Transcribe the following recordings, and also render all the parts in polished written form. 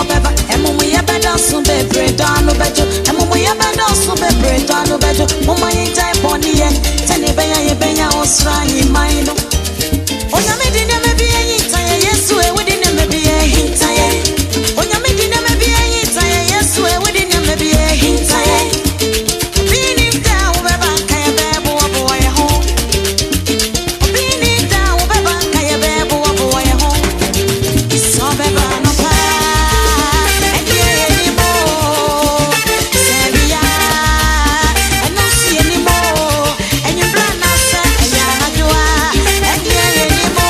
Ɔbɛba, amumuyɛ bɛdɔɔso bebree, dɔ ano bɛdwo. Amumuyɛ bɛdɔɔso bebree, dɔ ano bɛdwo. Momma yɛngyae bɔne yɛ, sɛnea ɛbɛyɛ a yɛbɛnya ɔsoro ahemman no. Onyame de nneɛma bi ahinta yɛn, Yesu e, wode nneɛma bi ahinta yɛn. Onyame de nneɛma bi ahinta yɛn, Yesu e, wode nneɛma bi ahinta yɛn. Obi nnim da a wobɛba nka yɛbɛboaboa yɛn ho. Obi nnim da a wobɛba nka yɛbɛboaboa yɛn ho. Sɛ ɔbɛba anɔpa, ɛdeɛ yɛnim o. Sɛ awia, ɛno nso yɛnim o. Anwummerɛ anaasɛ ɛyɛ anadwo a, ɛdeɛ yɛnim o.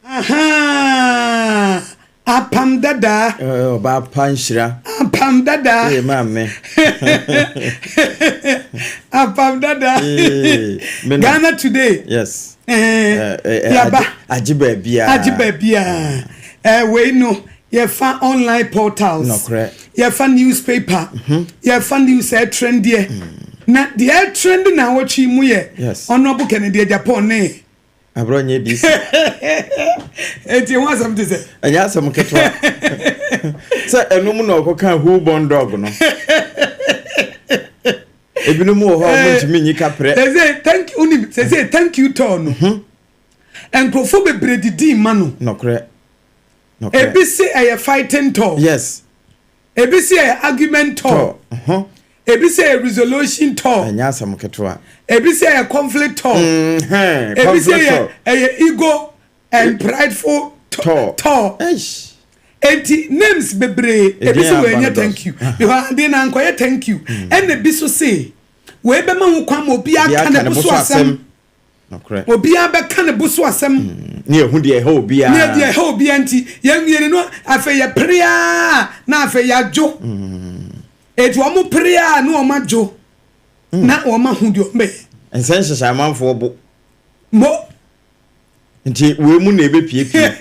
Aha! Apam dadaa. Ɔbaa pa nhyira. Apam dadaa. Ee maame. Apam dadaa. Ee, me na. Ghana Today. Yes. Yaba. Agye baabiara. Agye baabiara. Wei no yɛfa online portals. Nokorɛ. Yɛfa newspaper. Yɛfa news a ɛtrendeɛ. Na deɛ ɛtrend na awɔtwe yi mu yɛ Honourable Kennedy Agyapong ne Aborɔ nyɛ DC. Eti ho asɛm te sɛ. Ɛnyɛ asɛm ketewa. Sɛ ɛno mu na ɔkɔka who born dog no. Ebinom wɔ hɔ a wɔn ntumi nyi kaprɛ. Sɛ thank you unim sɛ thank you tour no. Nkurɔfoɔ bebree didi ma no. Nokorɛ. Nokorɛ. Ebi se ɛyɛ fighting tour. Ebi se ɛyɛ argument tour. Tour. Ebi se ɛyɛ resolution tour. Ɛnyɛ asɛm ketewa. Ebi se ɛyɛ conflict tour. Ebi se Conflict ɛyɛ tour. ɛyɛ ego and prideful Tour. tour. Eish. Eti names bebree ebi Edin sɛ aba wɔnyɛ no dɔɔso. thank you because ade na nkɔyɛ thank you, ɛna ebi so se wei bɛma ho kwan ma obiara Obiara ka ne bo so asɛm. Nokorɛ. Obiara bɛka ne bo so asɛm. Ne ehu deɛ ɛhɛ obiara. Ne deɛ ɛhɛ obiara, nti yɛnwie no, afei yɛ pere a na afei yɛadwo. Eti wɔn pere a na wɔn adwo na wɔn aho deɛ wɔn bɛyɛ. Nsɛn hyehyɛ amanfoɔ bo. Mo. Nti wei mu na ebepiepie.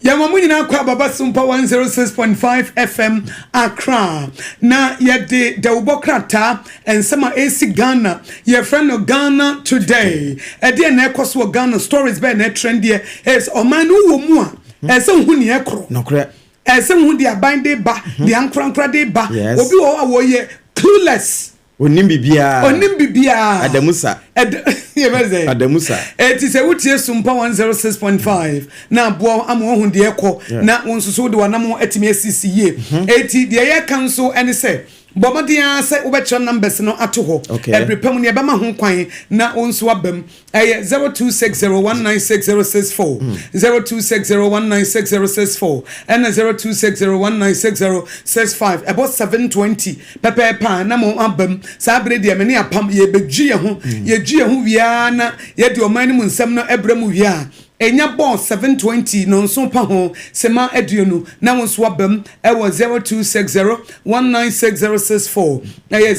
Yɛma mo nyinaa kɔ ababa Sompa 106.5 FM Accra, na yɛde dawubɔ krataa nsɛm a ɛsi Ghana, yɛfrɛ no Ghana Today. Ɛdeɛ na ɛkɔ so wɔ Ghana, stories bɛɛ na ɛtrend. Ɛsɛ ɔman no wɔ mu a ɛsɛ wohu neɛ ɛkorɔ. Ɛsɛ wohu deɛ aban de ba, deɛ ankorankora de ba. Obi wɔ hɔ a wɔyɛ clueless. Onim bibiara. Onim bibiara. Adamusa. Ɛd yɛbɛ sɛ Adamusa. Eti sɛ wotie Sumpa 106.5 na aboa ama wɔn deɛ ɛkɔ na wɔn nso so de wɔn anam atumi asisi yie. Eti deɛ yɛka nso ɛne sɛ bɔ mmɔden ara sɛ wobɛkyerɛ numbers no ato hɔ. Ɛbere pɛ mu ne yɛbɛma ho kwan na wɔn nso aba mu. Ɛyɛ 0260196064, 0260196064 ɛna 0260196065. Ɛbɔ 7:20 pɛpɛɛpɛ a na mo aba mu. Saa abere deɛ, me ne Apam yɛbɛdwi yɛn ho. Yɛdwi yɛn ho wia na yɛde ɔman no mu nsɛm no ɛbrɛ mu wie a, ɛnya bɔɔ 7:20 no nso pa ho sema 20 na wɔn nso aba mu ɛwɔ 0260196064. Ɛyɛ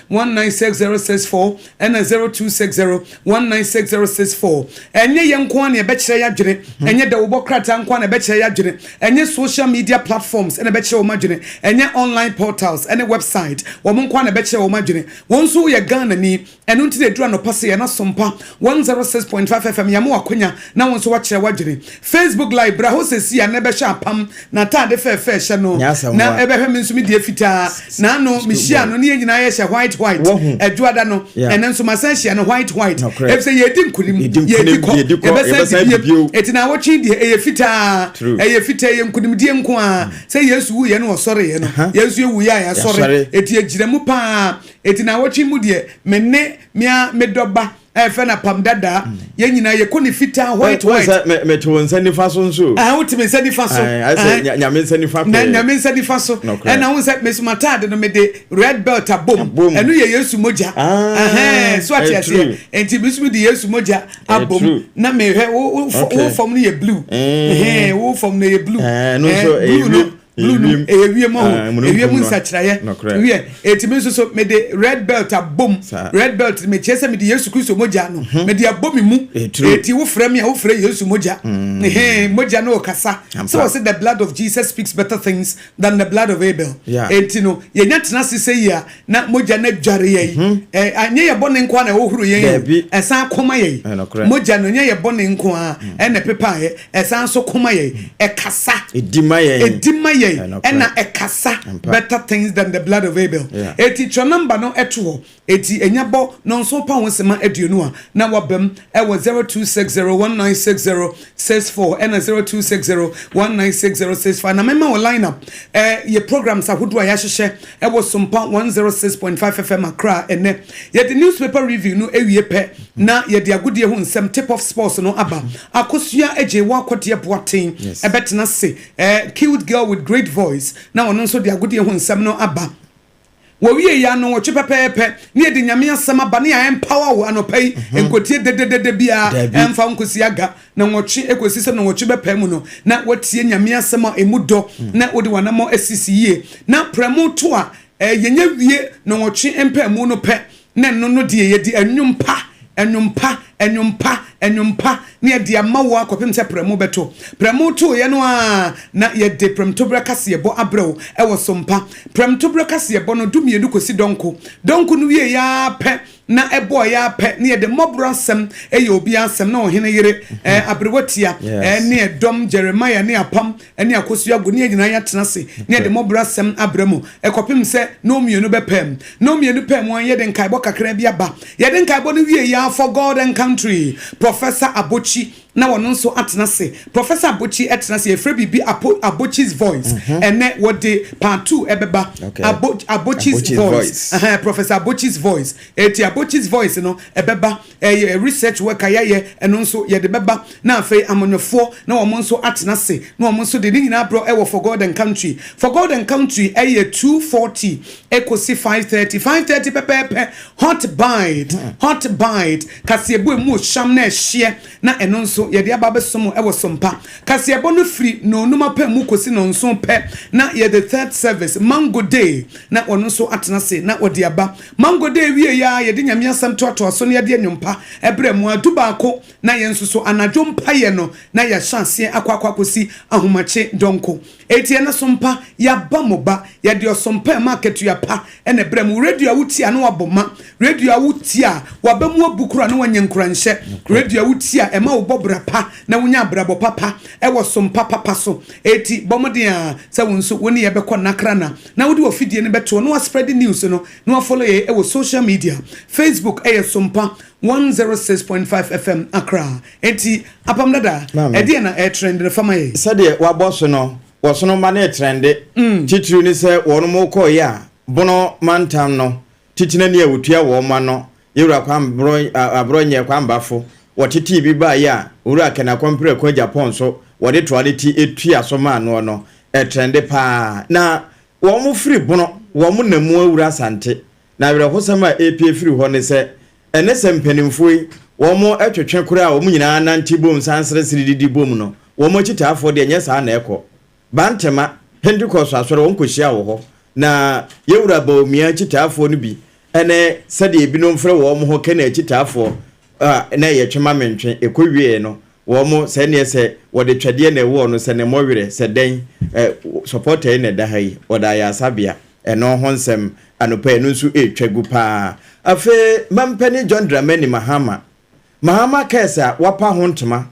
0260196064 ɛna 0260196064. Ɛnyɛ yɛn nko ara na yɛbɛkyerɛ yɛ adwene, ɛnyɛ dawubɔ krataa nko ara na yɛbɛkyerɛ yɛ adwene, ɛnyɛ social media platforms ɛna ɛbɛkyerɛ wɔn adwene, ɛnyɛ online portals ɛne website wɔn nko ara na ɛbɛkyerɛ wɔn adwene. Wɔn nso yɛ Ghana ni. Ɛno nti na eduru anɔpa sɛ yɛn Asompa 106.5 FM yɛn mo akonya na wɔn nso wakyerɛ w'adwene. Facebook Live, bra hɔ sɛsi a na ɛbɛhyɛ Apam na ataade fɛɛfɛ hyɛ no. Nyɛ asɛm na wa. Ɛbɛhwɛ me nso me deɛ fitaa na ano mehyia no ne yɛn nyinaa yɛhyɛ white white. Wahu. Ɛdwoada no, ɛnɛ nso masan hyia no white white. Efisɛ yɛdi nkunim. Yɛdi nkunim, yɛdi kɔ. Yɛdi kɔ, yɛbɛsan yɛbɛsan di di bio. Eti na awɔtwe deɛ ɛyɛ fitaa. Ɛyɛ fitaa, ɛyɛ nkunimdie nko a sɛ Yesu wuyɛ no ɔsɔreɛ no, yɛn nso yɛwuyɛ a yɛasɔre. Yɛasɔre. Eti yɛgyina mu paa. Eti na awɔtwe mu deɛ, me ne mea me dɔba a yɛfrɛ no Apam Dadaa, yɛn nyinaa yɛkɔ ne fitaa, white Wɔn white. sɛ mete wo nsa nifa so nso. Ah, wote me nsa nifa so. Ae, ayɛ sɛ Nyame nsa nifa na pɛɛ. Nyame nsa nifa so. Ɛna wo sɛ mesoma ataade no, mede red belt abom. Abom. Ɛno yɛ Yesu mogya. Ah, Ɛhɛn, so ate ɛyɛ aseɛ. true. Enti me nso mede Yesu mogya Ɛyɛ abom. true. Na mehwɛ wo wo fam no yɛ blue. Ɛhɛn, wo fam no yɛ blue. Ɛno nso blue ɛyɛ no wiem. Blue no ɛyɛ wiem ɔho, ewiem nsakyeraeɛ. Wiɛ, eti me nso so mede red belt abom. Red belt mekyerɛ sɛ mede Yesu Kristo mogya no mhm. mede abɔ me mu. Eti wofrɛ me a wofrɛ Yesu mogya. Mm. Ehe, mogya no ɔkasa. Sɛ wɔsɛ the blood of Jesus speaks better things than the blood of Abel. Eti no yɛnya tena ase sɛ yi a na mogya no adware yɛn. Mhm. Ɛ anyɛ yɛ bɔne nko ara na ɛhohoro yɛn o, ɛsan koma yɛn. Mogya no nyɛ yɛ bɔne nko ara mm. ɛna ɛpepa yɛ, ɛsan nso koma yɛn. Ɛkasa. Ɛdi ma yɛn. Ɛdi ma yɛn. Ɛna ɛkasa better things than the blood of Abel. Eti twerɛ namba no ɛto hɔ. Eti enya bɔ nɔnson pa ho sema 20 a na wabam ɛwɔ 0260196064 ɛna 0260196065 na mɛma wo line up ɛ yɛ programs ahodoɔ a yɛahyehyɛ ɛwɔ Sompa 106.5 FM Accra ɛnɛ. Yɛde newspaper review no awie pɛ na yɛde agodie ho nsɛm tip off sports no aba. Akosua Agyei Akɔdeɛ Boateng ɛbɛtena se ɛ cute girl with great voice na ɔno nso de agodie ho nsɛm no aba. Wɔwie yɛ ano wɔtwe pɛpɛɛpɛ ne yɛde Nyame asɛm aba ne yɛ empower wo anɔpa yi nkotie dededede biara ɛmfa wo nkosi aga na nwɔtwe ɛkɔsi sɛ nɔnwɔtwe bɛpae mu no na woatie Nyame asɛm a ɛmu dɔ na wode w'anamɔ asisi yie na prɛmo to a yɛnya wie nɔnwɔtwe mpaemu no pɛ na ɛno no deɛ yɛde ɛnwom pa, ɛnwom pa, ɛnwom pa, ɛnwom pa na yɛde ama wo ara kɔpem sɛ prɛmo bɛto. Prɛmo toeɛ no ara na yɛde prɛmtoberɛ kaseɛbɔ abrɛ wo wɔ Sompa. Prɛmtoberɛ kaseɛbɔ no dumienu kɔsi dɔnko. Dɔnko no wieeɛ ara pɛ na ɛbɔeɛ ara pɛ na yɛde mmɔborɔ asɛm yɛ obiara asɛm na ɔhene yere, aberewa tia, ne ɛdɔm, Jeremiah ne Apam, ne akosua agu ne yɛn nyinaa yɛatena ase ne yɛde mmɔborɔ asɛm abrɛ mo kɔpem sɛ nnɔnmienu bɛpaam. Nnɔnmienu paa mu ara yɛde nkaebɔ kakra bi aba. Yɛde nkaebɔ no wie yɛ ara For God and Country, Professor Abotsi na ɔno nso atena ase. Professor Abotsi tena ase, yɛfrɛ biribi Apo, Abotsy's Voice. Ɛnnɛ wɔde part 2 ɛbɛba. Abo, Abotsy's Voice. Ɛhɛn, Professor Abotsy's Voice. Eti Abotsy's Voice no ɛbɛba. Ɛyɛ research work a yɛayɛ, ɛno nso yɛde bɛba. Na afei amanyɔfoɔ na wɔn nso atena ase na wɔn nso de ne nyinaa abrɛ wɔ For God and Country. For God and Country yɛ 2:40 kɔsi 5:30, 5:30 pɛpɛɛpɛ, hot bite, hot bite, kaseɛbɔ ɛmu ɔhwam na ɛhyeɛ, na ɛno nso yɛde aba abɛsom mo wɔ Sompa. Kaseɛbɔ no firi nnɔnnum apaamu kɔsi nnɔnson pɛ na yɛde third service, Mango Day, na wɔn nso atena ase na wɔde aba. Mango Day wieeɛ ara, yɛde Nyame asɛm toatoa so na yɛde nnwom pa brɛ mo ara. Dubaako na yɛn nso so anadwo mpaeɛ no na yɛahyɛ aseɛ akɔ akɔ akɔsi ahomakye dɔnko. Enti ɛnnɛ so mpa, yɛaba mo ba. Yɛde ɔsom pa ɛma akatua pa na ɛbrɛ mo. Radio a wotie a na wabɔ ma. Radio a wotie a w'aba mu abu koraa na wanya nkuranhyɛ. Radio a wotie a ɛma wobɔ bra pa na wonya abrabɔ papa wɔ som pa papa so. Enti bɔ mmɔden ara sɛ wo nso wo ne yɛn bɛkɔ nnakrana na wode w'afidie no bɛtoɔ na woaspread news no na woafollow yɛn wɔ social media. Facebook yɛ Sompa 106.5 FM Accra. Enti Apam Dada, ɛdeɛn na ɛretrend no? Fa ma yɛn. Sɛdeɛ wɔabɔ so no, wɔsono mma no retrɛnde, titiriw ne sɛ wɔnom kɔeɛ a, Bono mantam no titenani a ɔtua wɔn ano, Yɛwura Kwame Aborɔnyɛ Kwame Bafo, wɔtetee bi baeɛ a Owura Ken Akɔmpreko Agyapong nso wɔde toa ne ti tua so maa noɔ no, ɛtrɛnde pa ara. Na wɔn firi Bono, wɔn nam mu awura Asante. Na awerɛhosɛm a ɛrepue firi hɔ ne sɛ, ɛne sɛ mpanimfoɔ yi, wɔn twetwe koraa a wɔn nyinaa nante bom san seresere didi bom no, wɔn akyitaafoɔ deɛ ɛnyɛ saa na ɛkɔ. Bantama, Pentekoste Asɔre, wɔn kɔhyiaa wɔ hɔ. Na yɛn Wura Bawumia akyitaafoɔ no bi ne sɛdeɛ ebinom frɛ wɔn ho Kena akyitaafoɔ a na ɛyɛ twe ma mentwe, ɛkɔwieɛ no, wɔn, sɛ ɛneɛ sɛ wɔde twɛdeɛ na ɛwɔɔ no, sɛ ne mmɔwerɛ, sɛ dɛn, ɛ, sɔpɔta yi na ɛda ha yi, ɔda ayaresabea, ɛno ho nsɛm, anɔpa yi, ɛno nso ɛretwa gu pa ara. Afei, Mampanin John Dramani Mahama, Mahama Curse a wapa ho ntoma,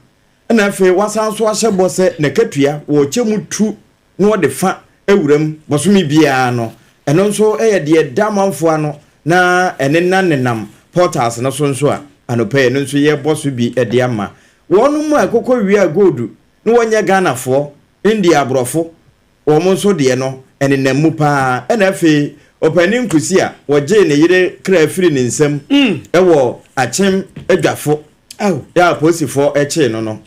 ɛna afei wasan nso ahyɛ bɔ sɛ n'akatua, wɔrekyɛ mu tu na wɔde fa wuram bosome biara no, ɛno nso yɛ deɛ ɛda amanfoɔ ano na ɛnenam nenam portals no so nso a, anɔpa yi ɛno nso yɛrebɔ so bi de ama wɔnom a ɛkɔkɔ wia gold na wɔnyɛ Ghanafoɔ, India aborɔfo, wɔn nso deɛ no ɛnenam mu paa. Ɛna afei Ɔpanin Nkusi a wɔgyee ne yere kra firii ne nsam wɔ Akyem Adwafo a apolisifoɔ kyee no no,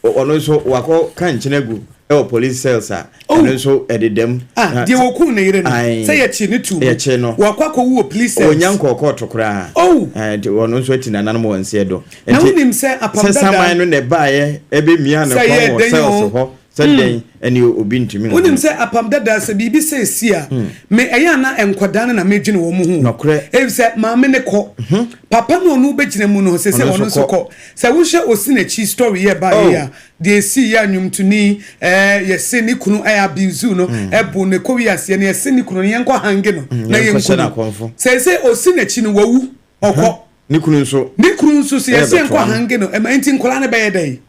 Ɔno nso wakɔ ka nkyene agu wɔ police cells a oh. ɛno nso ɛdeda mu. Ah, deɛ wɔkum ne yere no sɛ yɛkye ne tu mu yɛkye no wakɔ akɔwu wɔ police cells. Wɔnya nkɔɔ kɔɔto koraa. Oh. Nti ɔno nso ati nananom wɔ nseɛ do. Na wonim sɛ apam dada sɛ saman no na ɛbaeɛ ɛbɛmia ne kɔn wɔ cells hɔ. Sɛ dɛn ɛne obi ntumi nhu. Wonim sɛ apam dada sɛ biribi sɛ si a, me ɛyɛ a na nkwadaa no na medwene wɔn ho. Nɔkorɛ. Efisɛ maame no kɔ, papa no a ɔno bɛgyina mu no sɛ sɛ ɔno nso kɔ. Sɛ wohwɛ Osinakyi story yi a ɛbaeɛ yi a, deɛ ɛsii yɛ a nnwomtoni ɛɛ yɛse ne kunu ɛɛ abuse no ɛbo no ɛkɔ wiaseɛ no yɛse ne kunu no yɛnkɔ hange no na yɛnku no. Seesei Osinakyi no wawu ɔkɔ. Ne kunu nso. Ne kunu nso sɛ yɛse yɛnkɔ hange no ɛma nti nkwadaa no bɛyɛ dɛn?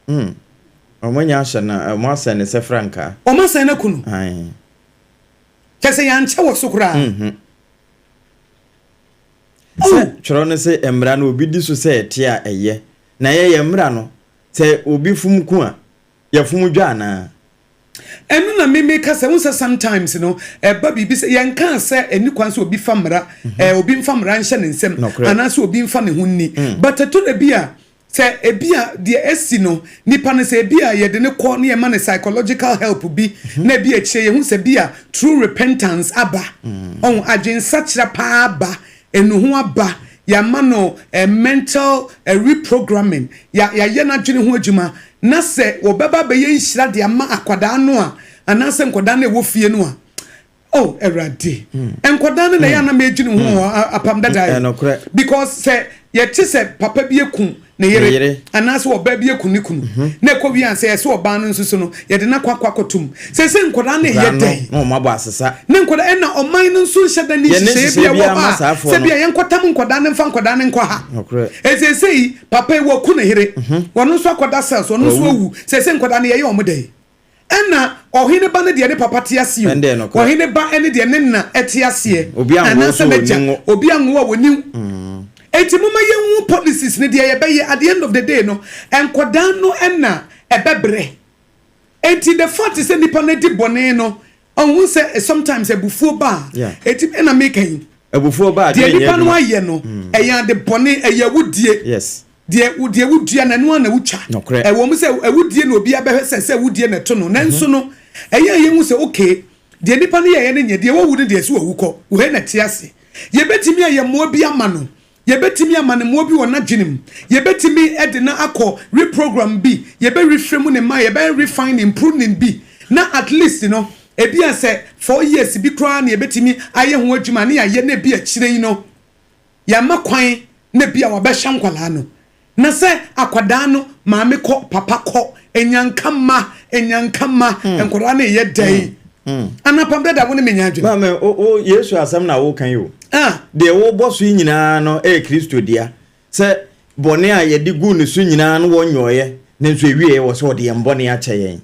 Hmm. Wɔn anya ahyɛ no, wɔn asɛn no sɛ frankaa. Wɔn asɛn no aku no. Ae. Kyɛ sɛ yɛankyɛ wɔ so koraa. Mm -hmm. Sɛ twerɛ no sɛ mmara no obi di so sɛ ɛte a ɛyɛ. Na yɛyɛ mmara no, sɛ obi fom ku a, yɛfom dwa anaa? Ɛno na me meka sɛ, wohu sɛ sometimes no, ɛba biribi sɛ, yɛnkaa sɛ ɛnni kwan sɛ obi fa mmara, ɛɛ obi mfa mmara nhyɛ ne nsam, anaasɛ obi mfa ne ho nni. But ɛtɔ da bi a, sɛ ebi a deɛ asi no, nipa no sɛ ebi a yɛde no kɔ na yɛma no psychological help bi, na ebi akyire yɛhu sɛ bi a true repentance aba, ɔho adwensakyera paa aba, Nnuho aba, yɛama no mental reprogramming, yɛayɛ n'adwene ho adwuma, na sɛ wɔbɛba abɛyɛ nhyira de ama akwadaa no a, anaasɛ nkwadaa no a ɛwɔ fie no a, oh Awurade, nkwadaa no na ɛyɛ a na medwene ho wɔ apam dada yi. Because sɛ yɛte sɛ papa bi aku ne yere anaasɛ ɔbaa bi aku ne kunu mhm. na ɛkɔ wie ansa yɛsɛ ɔbaa no nso so no yɛde no akɔ akɔ akɔtom sɛsɛ nkwadaa no ɛyɛ dɛn na wɔn abɔ asesa ne nkwadaa ɛna ɔman no nso nhyɛ da ne nhyehyɛeɛ bi a ɛwɔ hɔ a sɛ bi a yɛnkɔtam nkwadaa no mfa nkwadaa no nkɔ ha ɛsɛsɛ yi papa yi wɔku ne yere mhm. wɔn nso akɔda cells wɔn nso awu sɛsɛ nkwadaa no yɛyɛ wɔn dɛn Ɛna ɔhene ba ne deɛ ne papa te aseɛ o, ɔhene ba ne deɛ ne na te aseɛ, anaasɛ n'agya, obi anwo a wɔni wo. Enti momma yɛnhu policies no deɛ yɛbɛyɛ, at the end of the day no, nkwadaa no na ɛbɛbrɛ. Enti the fact sɛ nipa no adi bɔne no, ɔhu sɛ sometimes abufuo ba a, eti ɛna meka yi. Abufuo ba a, deɛ nipa no ayɛ no, ɛyɛ ade bɔne, ɛyɛ awudie. Yes. Deɛ wo deɛ wodua no, ɛno ara na wotwa. Nokorɛ. Ɛwɔ mu sɛ awudie na obiara bɛhwɛ sɛ sɛ awudie na ɛto no, nanso no, ɛyɛ a yɛhu sɛ okay, deɛ nipa no yɛeɛ no nyɛ, deɛ wawu no deɛ ɛsɛ wawu kɔ, wei na ɛte ase. Yɛbɛtumi ayɛ mmoa bi ama no, yɛbɛtumi ama no mmoa bi wɔ n'adwene mu, yɛbɛtumi de no akɔ reprogram bi, yɛbɛ reframe ne mind, yɛbɛyɛ refining, pruning bi, na at least no, ebia sɛ 4 years bi koraa na yɛbɛtumi ayɛ ho adwuma a, na yɛayɛ na ebi akyire yi no, Yɛama kwan na ebia wabɛhwɛ nkwadaa no. Na sɛ akwadaa no maame kɔ, papa kɔ, nyanka mma, nyanka mma, nkwadaa no reyɛ dɛn? Anaa Pam Dada, wo ne me nyɛ adwene? Maame, o, o, Yesu asɛm na woka yi o. Ah. Deɛ wobɔ so yi nyinaa no yɛ Kristo dea. Sɛ bɔne a yɛde guu ne so nyinaa no wɔnyɔeɛ, nanso ɛwieɛ wɔ sɛ ɔde yɛn bɔne akyɛ yɛn.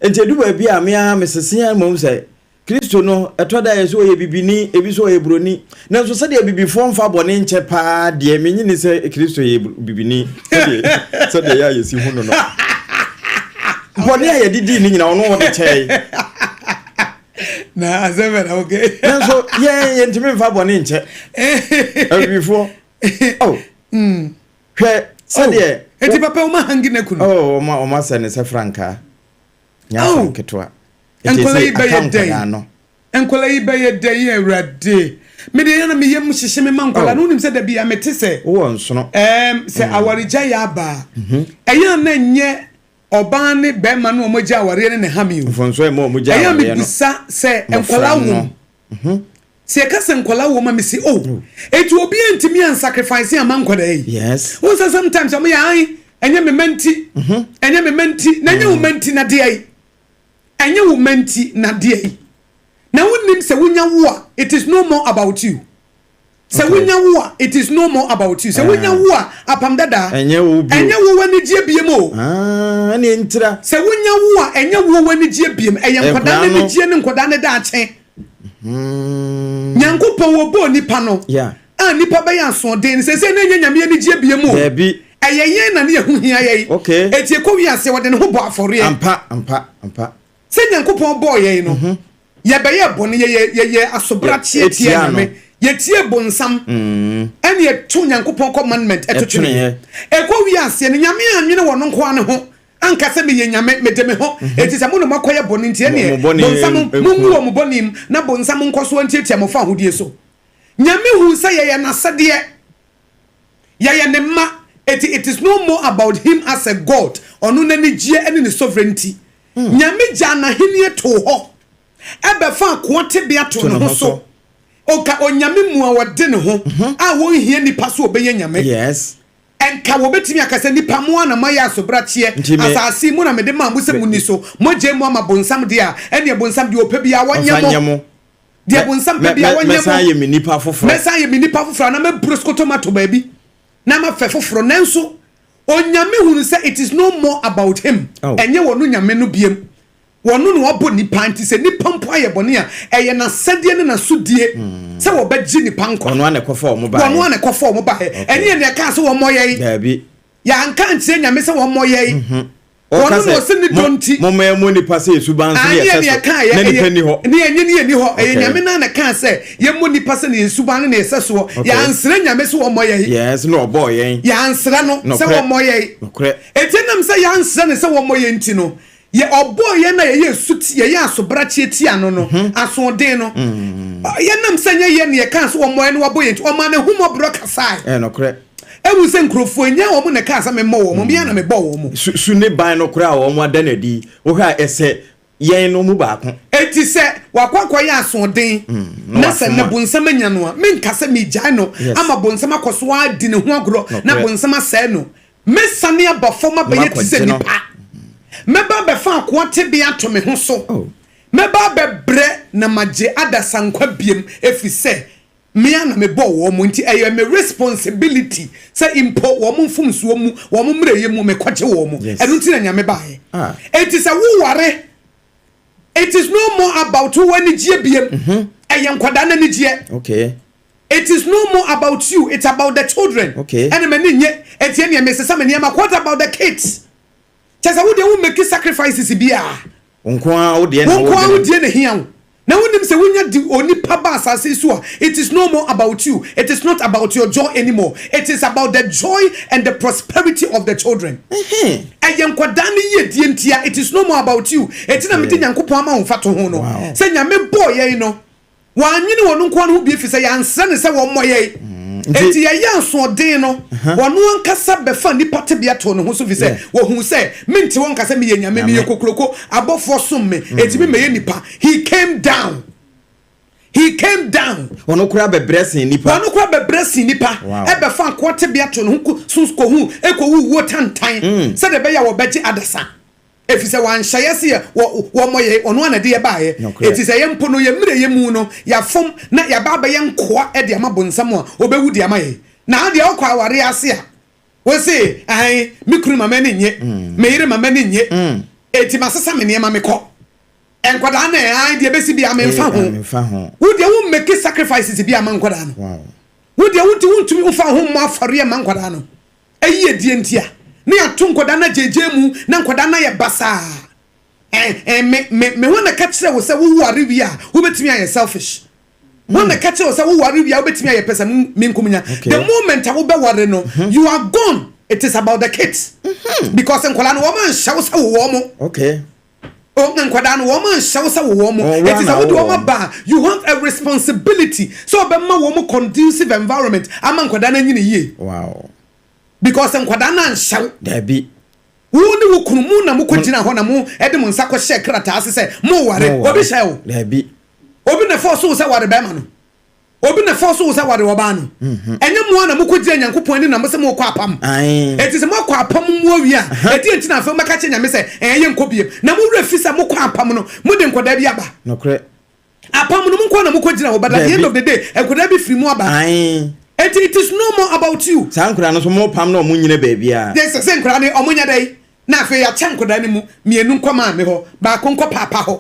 Enti ɛdu baabi a me ara mesese ara mmom sɛ Kristo no, ɛtɔ da a yɛ sɛ ɔyɛ bibini, ebi nso ɔyɛ buroni. Nanso sɛdeɛ abibifoɔ mfa bɔne nkyɛ paa deɛ, mennye nni sɛ Kristo yɛ bibini sɛdeɛ sɛdeɛ ɛyɛ a yɛsi hu no no. Bɔne a yɛde dii no nyinaa, ɔno ɔde kyɛe. Na asɛm bɛ na woke. Nanso yɛn yɛntumi mfa bɔne nkyɛ abibifoɔ. Oh. Hwɛ sɛdeɛ. Oh, eti papa wɔn ahangi ne kunu. Oh, wɔn wɔn asɛ ne sɛ frankaa. Nyɛ asɛm ketewa. Eti Nkwadaa yi sɛ aka bɛyɛ dɛn? nkwadaa no. Nkwadaa yi bɛyɛ dɛn yɛ awurade? Me deɛ yɛn na me yam hyehye me ma nkwadaa no. Wonim sɛ dabi a mete sɛ. Wowɔ nsono. Ɛɛm sɛ awaregya yɛ aba a, ɛyɛ a na nyɛ ɔbaa ne bɛrima no a wɔagya awareɛ no na ɛha me o. Mfomsoɔ a ɛma wɔgya Ɛyɛ a awareɛ no. mebisa sɛ Mmɔfra nkwadaa no. wom. Sɛ yɛka sɛ nkwadaa wɔ mu a, mese oh, enti obiara ntumi ansacrifice amma nkwadaa yi? Yes. Wohu sɛ sometimes wɔn yɛ ae, ɛnyɛ me mma nti, ɛnyɛ me mma nti, na ɛnyɛ wo mma nti na deɛ yi, ɛnyɛ wo mma nti na deɛ yi. Na wonim sɛ wonya wo a, it is no more about you. Sɛ wonya wo a, it is no more about you. Sɛ wonya wo a, apam dada, Ɛnyɛ wo bio. ɛnyɛ wo w'anigyeɛ biem o. Ah, ɛne ntira. Sɛ wonya wo a, ɛnyɛ wo w'anigyeɛ biem, ɛyɛ nkwadaa no anigyeɛ ne nkwadaa no daakye. Nyankopɔn wɔbɔɔ nipa no a nipa bɛyɛ asoɔden no sɛsɛ na ɛnyɛ Nyame anigyeɛ biem o. Daabi. Ɛyɛ yɛn na ne ɛho hia yɛn. Okay. Eti ɛkɔ wiase wɔde ne ho bɔ afɔreɛ. Ampa, ampa, ampa. Sɛ Nyankopɔn bɔɔ yɛn no, yɛbɛyɛɛ bɔne, yɛyɛ yɛyɛ asobrakyeɛ tia Nyame, yɛtie bonsam, ɛne yɛto Nyankopɔn commandment ɛto tweneɛ. Ɛkɔ wiaseɛ no, Nyame annwene wɔn nko ara ne ho, anka sɛ meyɛ Nyame, mede me ho, enti sɛ mo na moakɔyɛ bɔne nti, ɛneɛ bonsam, monwu wɔ mo bɔne mu, na bonsam nkɔso ntiatia mo fahodie so. Nyame huu sɛ yɛyɛ n'asɛdeɛ, yɛyɛ ne mma, Eti it is no more about him as a God, ɔno n'anigyeɛ ne ne sovereignty. Nyame gyaa n'ahennie too hɔ, ɛbɛfaa akoa tebea too ne ho so. Ɔka Onyame mu a ɔde ne ho a wɔnhia nipa so ɔbɛyɛ Nyame. Yes. Nka wɔbɛtumi aka sɛ, Nnipa, mo ara na moayɛ asobrakyeɛ, Nti me. asase yi mo na mede maa mo sɛ monni so, moagyae mu ama bonsam deɛ a, ɛnneɛ bonsam, deɛ ɔpɛ biara ɔnyɛ Ɔmfa mo. nyɛ mo. Deɛ Mɛ, bonsam pɛ mɛ, biara mɛ, ɔnyɛ mɛsan mo. ayɛ me nipa foforɔ. Mɛsan ayɛ me nipa foforɔ anaa mɛboro sokoto mato baabi na mafɛ foforɔ. Nanso Onyame hunu sɛ it is no more about him, Oh. ɛnyɛ ɔno Nyame no biom. Ɔno na wabɔ nnipa, nti sɛ nnipa mpo ayɛ bɔne a, ɛyɛ n'asɛdeɛ ne n'asodie sɛ wɔbɛgye nnipa nkwa. Ɔno ara na ɛkɔfa wɔn baeɛ. Ɔno ara na ɛkɔfa wɔn baeɛ. Okay. Ɛne yɛn na ɛkaa sɛ wɔmmɔ yɛn. Daabi. Yɛanka ankyerɛ Nyame sɛ wɔmmɔ yɛn. Ɔka Ɔno na sɛ, ɔse ne mo, dɔ nti. momma yɛmmɔ nnipa sɛ yɛn suban so ne Aane, yɛn yɛn na sɛso, ɛkaeɛ. na nnipa Ɛyɛ, nni hɔ. ne ɛnyɛ ne yɛn nni hɔ. Ɛyɛ Okay. Nyame no ara na ɛkaa sɛ yɛmmɔ nnipa sɛ ne yɛn suban ne ne yɛn sɛsoɔ. Okay. Yɛansrɛ Nyame sɛ wɔmmɔ yɛn. Yes, na ɔbɔɔ yɛn. Yɛansrɛ no sɛ Nokorɛ. wɔmmɔ yɛn. Nokorɛ. Enti ɛnam sɛ yɛansrɛ no sɛ wɔmmɔ yɛn nti no, Yɛ ɔbɔɔ yɛn na yɛyɛɛ su ti, yɛyɛɛ asobrakyeɛ tiaa no no, asoɔden no. Yɛnam sɛ ɛnyɛ yɛn na yɛkaa sɛ wɔmmɔ yɛn na wabɔ yɛn nti, ɔmaa n'ahummɔborɔ kasae. Ɛyɛ nokorɛ. Ɛhu sɛ nkurɔfoɔ yi, nyɛ wɔn na ɛkaa sɛ memmɔ wɔn, me ara na mebɔɔ wɔn. Su, su ne ban no koraa a wɔada no adi yi, wohwɛ a, ɛsɛ yɛn no mu baako. Enti sɛ wakɔ akɔyɛ asoɔden, na na sɛ wafom nnɛ a. bonsam anya no a, menka sɛ megyae no Yes. ama bonsam akɔ so ara adi ne ho agorɔ na Nokorɛ. bonsam asɛe no. Mɛsiane aba fam abɛyɛ te sɛ Makɔgye no. nnipa. Mɛba abɛfa akoa tebea ato me ho so. Oh. Mɛba abɛbrɛ na magye adasa nkwa biom, ɛfiri sɛ me ara na mebɔɔ wɔn, nti ɛyɛ me responsibility sɛ mpo wɔn mfomsoɔ mu, wɔn mmerɛyɛ mu, mekɔgye wɔn. Yes. Ɛno nti na Nyame baeɛ. Ah. Enti sɛ woware, it is no more about wo anigyeɛ biom, ɛyɛ nkwadaa no anigyeɛ. Okay. It is no more about you, it's about the children. Okay. Ɛna m'ani nye, eti ɛneɛ mesesa me nneɛma. What about the kids? Kyɛ sɛ wo deɛ wo make sacrifices biara. Wo nko ara wo deɛ na Wo nko ara wo wodwene. deɛ na ehia wo. Na wonim sɛ wonya di onipa ba asase yi so a, it is no more about you, it is not about your joy anymore, it is about the joy and the prosperity of the children. Ɛyɛ nkwadaa no yiedie ntia, it is no more about you. Eti na mede Nyankopɔn ama wo mfatoho no. Wow. Sɛ Nyame bɔɔ yɛn no, Wannwene ɔno nko ara ho bio efisɛ yɛansrɛ no sɛ wɔmmɔ yɛn. Enti yɛyɛɛ asoɔden no, ɔno ankasa bɛfaa nnipa tebea too ne ho so efisɛ ɔhuu sɛ mente hɔ nka sɛ meyɛ nyame, meyɛ kokuroko, abɔfoɔ som me, enti memmɛyɛ nnipa. He came down. He came down. Ɔno koraa bɛbrɛ sen nnipa. Ɔno koraa bɛbrɛ sen nnipa, ɛbɛfaa nkoa tebea too ne ho so kɔhuu, ɛkɔwuu wuo tantan, sɛdeɛ ɛbɛyɛ a wɔbɛgye adasa. Efisɛ wanhyɛ yɛ se yɛ wɔ wɔmmɔ yɛn, ɔno ara na ɛde yɛ baeɛ. Nokorɛ. Enti sɛ yɛn mpo no, yɛn mmerɛyɛ mu no, yɛafom na yɛaba abɛyɛ nkoa de ama bonsam a, ɔbɛwu de ama yɛn. Na wo deɛ wokɔ awareɛ ase a, wose, Aane, me kunu ma m'ani nnye, me yere ma m'ani nnye, enti masesa me nneɛma mekɔ. Nkwadaa no ɛ, aane, deɛ ɛbɛsi biara memfa ho. Memfa ho. Wo deɛ wo mmake sacrifices biara mma nkwadaa no. Wow. Wo deɛ wo nti wontumi mfa wo ho mmɔ afɔreɛ mma nkwadaa no. Ayiyedie nti a, na yɛato nkwadaa no agyeegyee mu na nkwadaa no ayɛ basaa. Eh, eh, me, me, me, hwan na ɛka kyerɛ wo sɛ woware wie a, wobɛtumi ayɛ selfish? Hwan na ɛka kyerɛ wo sɛ woware wie a, wobɛtumi ayɛ pɛsɛmenkominya? Okay. The moment a wobɛware no, you are gone. It is about the kids. Because nkwadaa no, wɔn anhyɛ wo sɛ wo wɔn. Okay. O, nkwadaa no, wɔn anhyɛ wo sɛ wo wɔn. Wɔn Eti sɛ na wode wo wɔn wɔn. aba a, you have a responsibility sɛ wɔbɛma wɔn conducive environment ama nkwadaa no anyini yie. Wow. Because nkwadaa no anhyɛ wo. Dabi. Wo ne wo kunu mo na mokɔ gyina hɔ na mo de mo nsa kɔhyɛɛ krataa ase sɛ moware. Moware. Obi hyɛɛ wo? Dabi. Obi na ɛfɔɔso wo sɛ ware bɛrima no? Obi na ɛfɔɔso wo sɛ ware ɔbaa no? Ɛnyɛ mo ara na mokɔ gyina Nyankopɔn anim na mose morekɔ apam? Ae. Enti sɛ moakɔ apam mu awie a, ɛdeɛn nti na afei mobɛka akyerɛ Nyame sɛ, Ɛɛ, yɛnkɔ biom? Na mo werɛ fi sɛ mokɔ apam no, mode nkwadaa bi aba. Nokorɛ. Apam no, mo nko ara na mokɔ gyina hɔ, but at the end Dabi. of the day, nkwadaa bi firi mu aba. Ae. Enti it is no more about you. Saa nkwadaa no nso mopam na wɔn nnyina baabiara. Yes, sɛ nkwadaa no, wɔnyɛ dɛn? Na afei yɛakyɛ nkwadaa no mu, mmienu nkɔ maame hɔ, baako nkɔ paapa hɔ.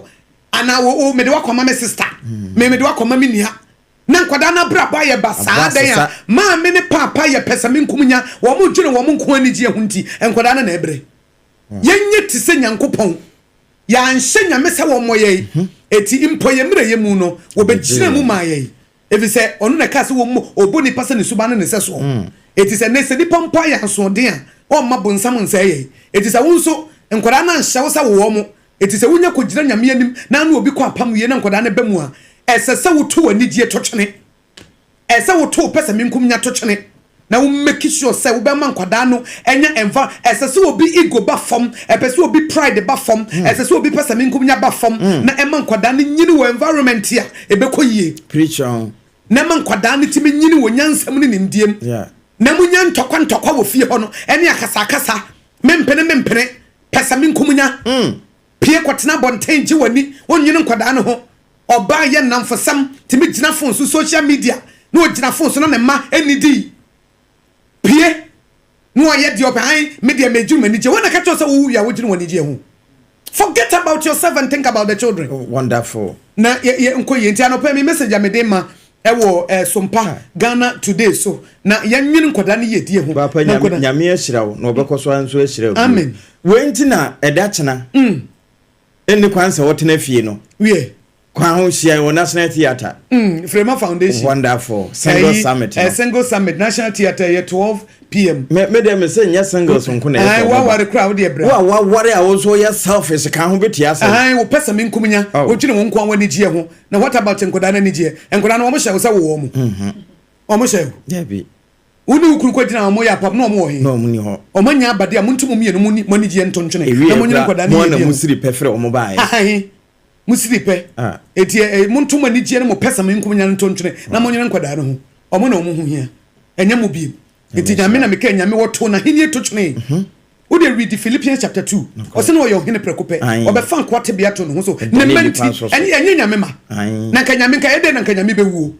Anaa wo, wo, mede wo akɔma me sista, me, mede wo akɔma me nua. Na nkwadaa no abrabɔ ayɛ basaa dɛn a, maame ne paapa yɛ pɛsɛmenkominya, wɔdwene wɔn nko anigyeɛ ho nti, nkwadaa no na ɛbrɛ. Yɛnyɛ te sɛ Nyankopɔn. Yɛanhyɛ Nyame sɛ wɔmmɔ yɛn, enti mpo yɛn mmerɛyɛ mu no, wɔbɛgyinaa mu maa yɛn. Efisɛ ɔno na ɛkaa sɛ wɔmmɔ, ɔbɔ nipa sɛ ne suban ne ne sɛsoɔ. Enti sɛ nnɛ, sɛ nipa mpo ayɛ asoɔden a, ɔmma bonsam nsɛe yɛn. Enti sɛ wo nso, nkwadaa no anhyɛ wo sɛ wowɔ wɔn, enti sɛ wonya kɔgyina Nyame anim na ne obi kɔ apam wie na nkwadaa no ba mu a, ɛsɛ sɛ woto w'anigyeɛ to twene. Ɛsɛ sɛ woto wo pɛsɛmenkominya to twene. Na wo make sure sɛ wobɛma nkwadaa no anya envi ɛsɛ sɛ obi ego ba fam, ɛpɛ sɛ obi pride ba fam, ɛsɛ sɛ obi pɛsɛmenkomenya ba fam, na ɛma nkwadaa no nyini wɔ environment a ɛbɛkɔ yie. Preach on. Na ɛma nkwadaa no tumi nyini wɔ nyansa mu ne nimdeɛ mu. Yeah. Na monya ntɔkwa ntɔkwa wɔ fie hɔ no ɛne akasakasa, mempene mempene, pɛsɛmenkomenya, pue kɔtena abɔnten gye w'ani, wonnwene nkwadaa no ho. Ɔbaa yɛ nnamfosɛm, tumi gyina phone so, social media, na ɔgyina phone so na ne mma nnidii. Pue na ɔyɛ deɛ ɔpɛ, ae, me deɛ medwene m'anigyeɛ. Wɔn na ka kyerɛ wo sɛ wowu wie a wodwene w'anigyeɛ ho. Forget about yourself and think about the children. Wonderful. Na yɛ yɛ nkɔ yie. Nti anɔpa yi me message a mede ma ɛwɔ eh, Sompa Ghana Today so na yɛnwene nkwadaa no yiedie ho. Papa Na Nyame nkwadaa. Nyame ahyira wo na ɔbɛkɔ so ara nso ahyira wo bio. Amen. Wei nti na ɛda kyena nni kwan sɛ wotena fie no. Wiɛ. Kwan ho hyia wɔ National Theatre. Mm, Frema Foundation. Wonderful. Single Ɛyi, Summit no. eh, Single Summit, National Theatre, ɛyɛ 12 pm. Me me deɛ me se nyɛ singles nko na ɛyɛ Ae, sɛ ɔmo ba. woaware koraa wo deɛ bra. Wo a waware a wo nso woyɛ selfish ka ho bɛtua asɛm. Ae, wo pɛ sɛ me nkum nya, Oh. wodwene wo nko ara w'anigyeɛ ho. Na what about nkwadaa no anigyeɛ? Nkwadaa no wɔn hyɛ wo sɛ wowɔ wɔn? Wɔn hyɛ wo? Dabi. Wo ne wo kunu kɔgyina a wɔyɛ apam na wɔn wɔ he? Na wɔn ni hɔ. Wɔn anya abade a monto mo mmienu mo ni mo anigyeɛ nto ntwene Ewie na monyene koraa nkwadaa no mo ara na yiedie mo ho. siri pɛ frɛ wɔn baeɛ. Ahe, mo siri pɛ. Ah. Enti ɛ ɛ monto mo anigyeɛ ne mo pɛsɛmenkominya no nto ntwene na monyene nkwadaa no ho. Wɔn na wɔn ho hia, ɛnyɛ mo bio. Enti Nyame na meka Nyame wɔtoo n'ahennie to twenee. Wo deɛ read Philippians chapter 2. Ɔse na ɔyɛ ɔhene prɛko pɛ. Ɔbɛfa nkoa tebea too ne ho so. Ne mma nti, ɛnyɛ ɛnyɛ Nyame ma. Na nka Nyame nka ɛdɛn na nka Nyame bɛwuo?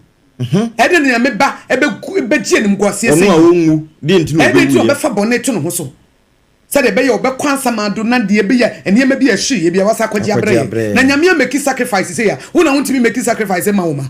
Ɛdɛn na Nyame ba ɛbɛgu bɛgye animguaseɛ Ɔno sɛ a yi? ɔnwu, deɛ nti na Ɛdɛn nti na ɔbɛwuiɛ? ɔbɛfa bɔne to ne ho so? Sɛdeɛ ɛbɛyɛ a ɔbɛkɔ asamando na deɛ ɛbɛyɛ a nneɛma bi a ɛhyeeɛ biara wasa akɔgye abrɛ Akɔgye yɛn. abrɛ Na yɛn. Nyame ameki sacrifice sei a, wo na wontumi mmeki sacrifice mma wo mma.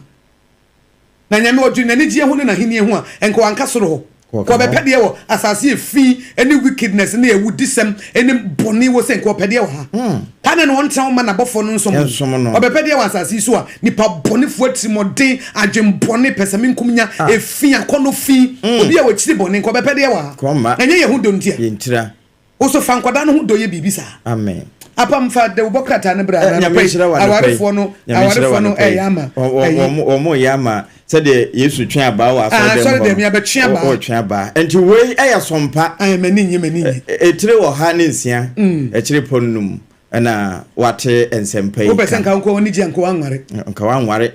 Na Nyame ɔdwene n'anigyeɛ ho ne n'ahennie ho a, nka wanka soro hɔ. Nka Nka ɔka ɔbɛpɛ hɔ. deɛ wɔ asase a efi ne wickedness ne awudisɛm ne bɔne wɔ sei, nka ɔpɛ deɛ wɔ ha. Ka ne na ɔntena hɔ mma n'abɔfoɔ no nsom no. Nsom no. Ɔbɛpɛ deɛ wɔ asase yi so a nipa bɔnefoɔ, atirimuɔden, adwenbɔne, pɛsɛmenkomenya, efi, akɔnnɔ fi, obi a ɔkyiri bɔne, nka ɔbɛpɛ deɛ wɔ ha. Nka ɔmma. Ɛnyɛ yɛn ho dɔ nti a. Yɛn ntira. Wo so fa nkwadaa no ho dɔ yɛ biribi saa. Amen. Apam fa dawubɔ krataa no bra Eh, na Nyame anɔpa yi nhyira wo anɔpa yi. awarefoɔ no Nyame nhyira wo awarefoɔ no anɔpa yi. ɛyɛ ama Wɔ- wɔ- ɛyi. wɔn- wɔn yɛ ama sɛdeɛ Yesu twe abaa wɔ Ah, asɔre asɔre dɛm dɛm hɔ no. yɛabɛtwe abaa. Wɔ- Wɔtwe abaa. Nti wei ɛyɛ sompa. Ae, m'ani nye m'ani nye. Ɛ- Etire wɔ ha ne nsia, akyire pɔ nnum ɛna wate nsɛmpa yi Wopɛ sɛ ka. nka wo nko w'ani gye a nka woanware. Nka wanware.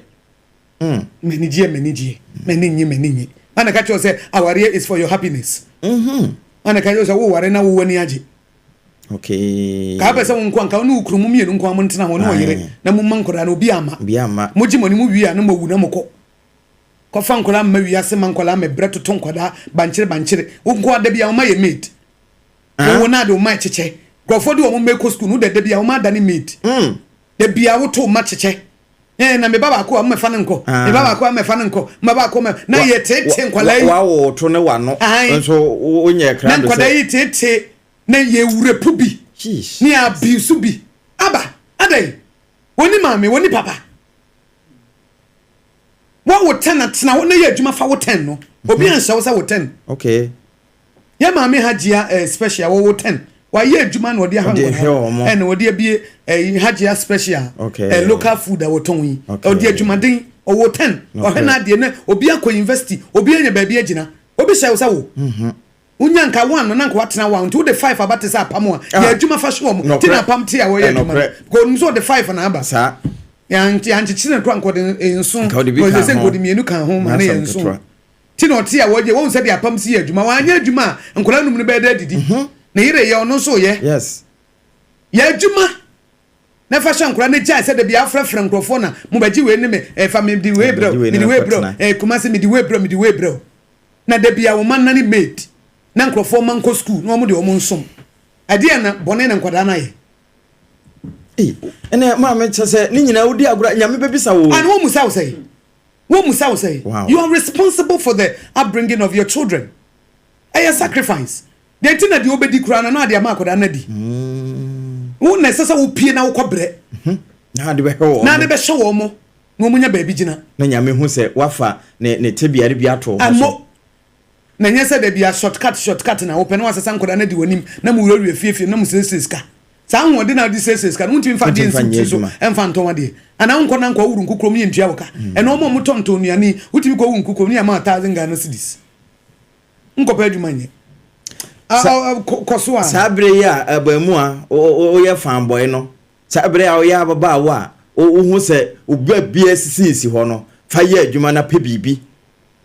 M'ani gye m'ani gye m'ani nye m'ani nye. Hwan na ɛka kyerɛ wo sɛ awareɛ is for your happiness? Hwan na ɛka kyerɛ wo sɛ woware na wo w'ani agye? Okay. Ka wopɛ sɛ wo nko a nka wo ne wo kunu mo mmienu nko a montena hɔ ne ɔyere na momma nkwadaa no obi amma. Obi amma. Mogye mo ani mo wie a na moawu na mokɔ. Kɔfa nkwadaa mma wiase ma nkwadaa mɛbrɛ toto nkwadaa bankyere bankyere. Wo nko a da bi a wo ma yɛ maid. Wo wo na de wo ma kyekyɛ. Nkurɔfoɔ de wɔn mma kɔ sukuu no wo da da bi a wo ma adane maid. Da bi a woto wo ma kyekyɛ. Ɛɛ na me ba baako a mmɛfa no nkɔ. Me ba baako a mmɛfa no nkɔ. Me ba baako mɛ na yɛ tete nkwadaa yi. Wawo to ne wano. Nso wonyɛ krado sɛ. Na nkwadaa yi tete na yɛ wurepu bi. Ne yɛ abuse bi. Aba adɛn? Wɔni maame, wɔni papa. Wawo tɛn na tena hɔ na yɛ adwuma fa wo tɛn no. Obi anhyɛ wo sɛ wo tɛn. Okay. Yɛ maame Hajia eh, special wɔwɔ ten wayɛ adwuma na ɔde ahwɛ nkwadaa ɛna ɔde abie ɛyi eh, Hajia special okay. eh, local food a wɔtɔn yi okay. ɔde adwumaden ɔwɔ ten ɔhwɛ n'adeɛ na obi akɔ university obi anya baabi agyina obi hyɛ wo sɛ wo mhm. wonya nka one no na nka watena one nti wode five aba te sɛ apam a ah. yɛ adwuma fa hye wɔn ti na apam te a wɔyɛ adwuma no kò onim sɛ ɔde five na aba yɛankyekyere no kora nkɔde nson kɔde sɛ nkɔde mmienu ka ho ma ne yɛ nson Ti na ɔte a wɔgye wɔn sɛdeɛ apam si yɛ adwuma wanyɛ adwuma a nkwadaa num no bɛyɛ dɛ adidi mhm. Ne yere yɛ ɔno nso yɛ yes yɛ adwuma na fa hyɛ nkwadaa no gyae sɛ dabi afrɛfrɛ nkurɔfoɔ na mo bɛgye wei ne me ɛfa me de wei brɛ me de wei brɛ ɛɛ kumase me de wei brɛ me de wei brɛ na dabi a wɔn ma nane maid na nkurɔfoɔ ma nkɔ sukuu na wɔn de wɔn nsom ɛdeɛ na bɔne na nkwadaa no ayɛ. Ɛnna maame kyɛ sɛ ne nyinaa wodi agorɔ nyame bɛbisa wo. Ana wɔn mu sa wo sɛ. Wɔmmisa wo sɛ, Wow. You are responsible for the upbringing of your children. Ɛyɛ sacrifice. Deɛ nti na deɛ wobɛdi koraa no na ade ama akwadaa no adi. Wo na ɛsɛ sɛ wopie na wokɔ brɛ. Na ade bɛhwɛ wɔn. Na ade bɛhyɛ wɔn mo na wɔn nya baabi gyina. Na Nyame hu sɛ wafa ne ne tebea no bi ato wo ho so. Ɛmmɔ. Na ɛnyɛ sɛ da biara short cut short cut na wopɛ na wasesa nkwadaa no adi w'anim na mo wurawura fie fie na mo siesie sika. Saa ahoɔden a wode siesie sika no wontumi mfa adeɛ nsi wo tiri so mfa ntɔn adeɛ. Anaa wonkɔ na nkɔ wuru nku kurom ne yɛntua wo ka. Ɛnna wɔn a wɔtɔntɔn nnuane yi wotumi kɔ wuru nku kurom ne yɛama wo thousand Ghana cedis. Nkɔpɛ adwuma nyɛ. Kɔ so a. Saa bere yi a abaamua woyɛ fanbɔe no, saa bere a woyɛ ababaawa a wohu sɛ obi bia sisi hɔ no, fa yɛ adwuma na pɛ biribi.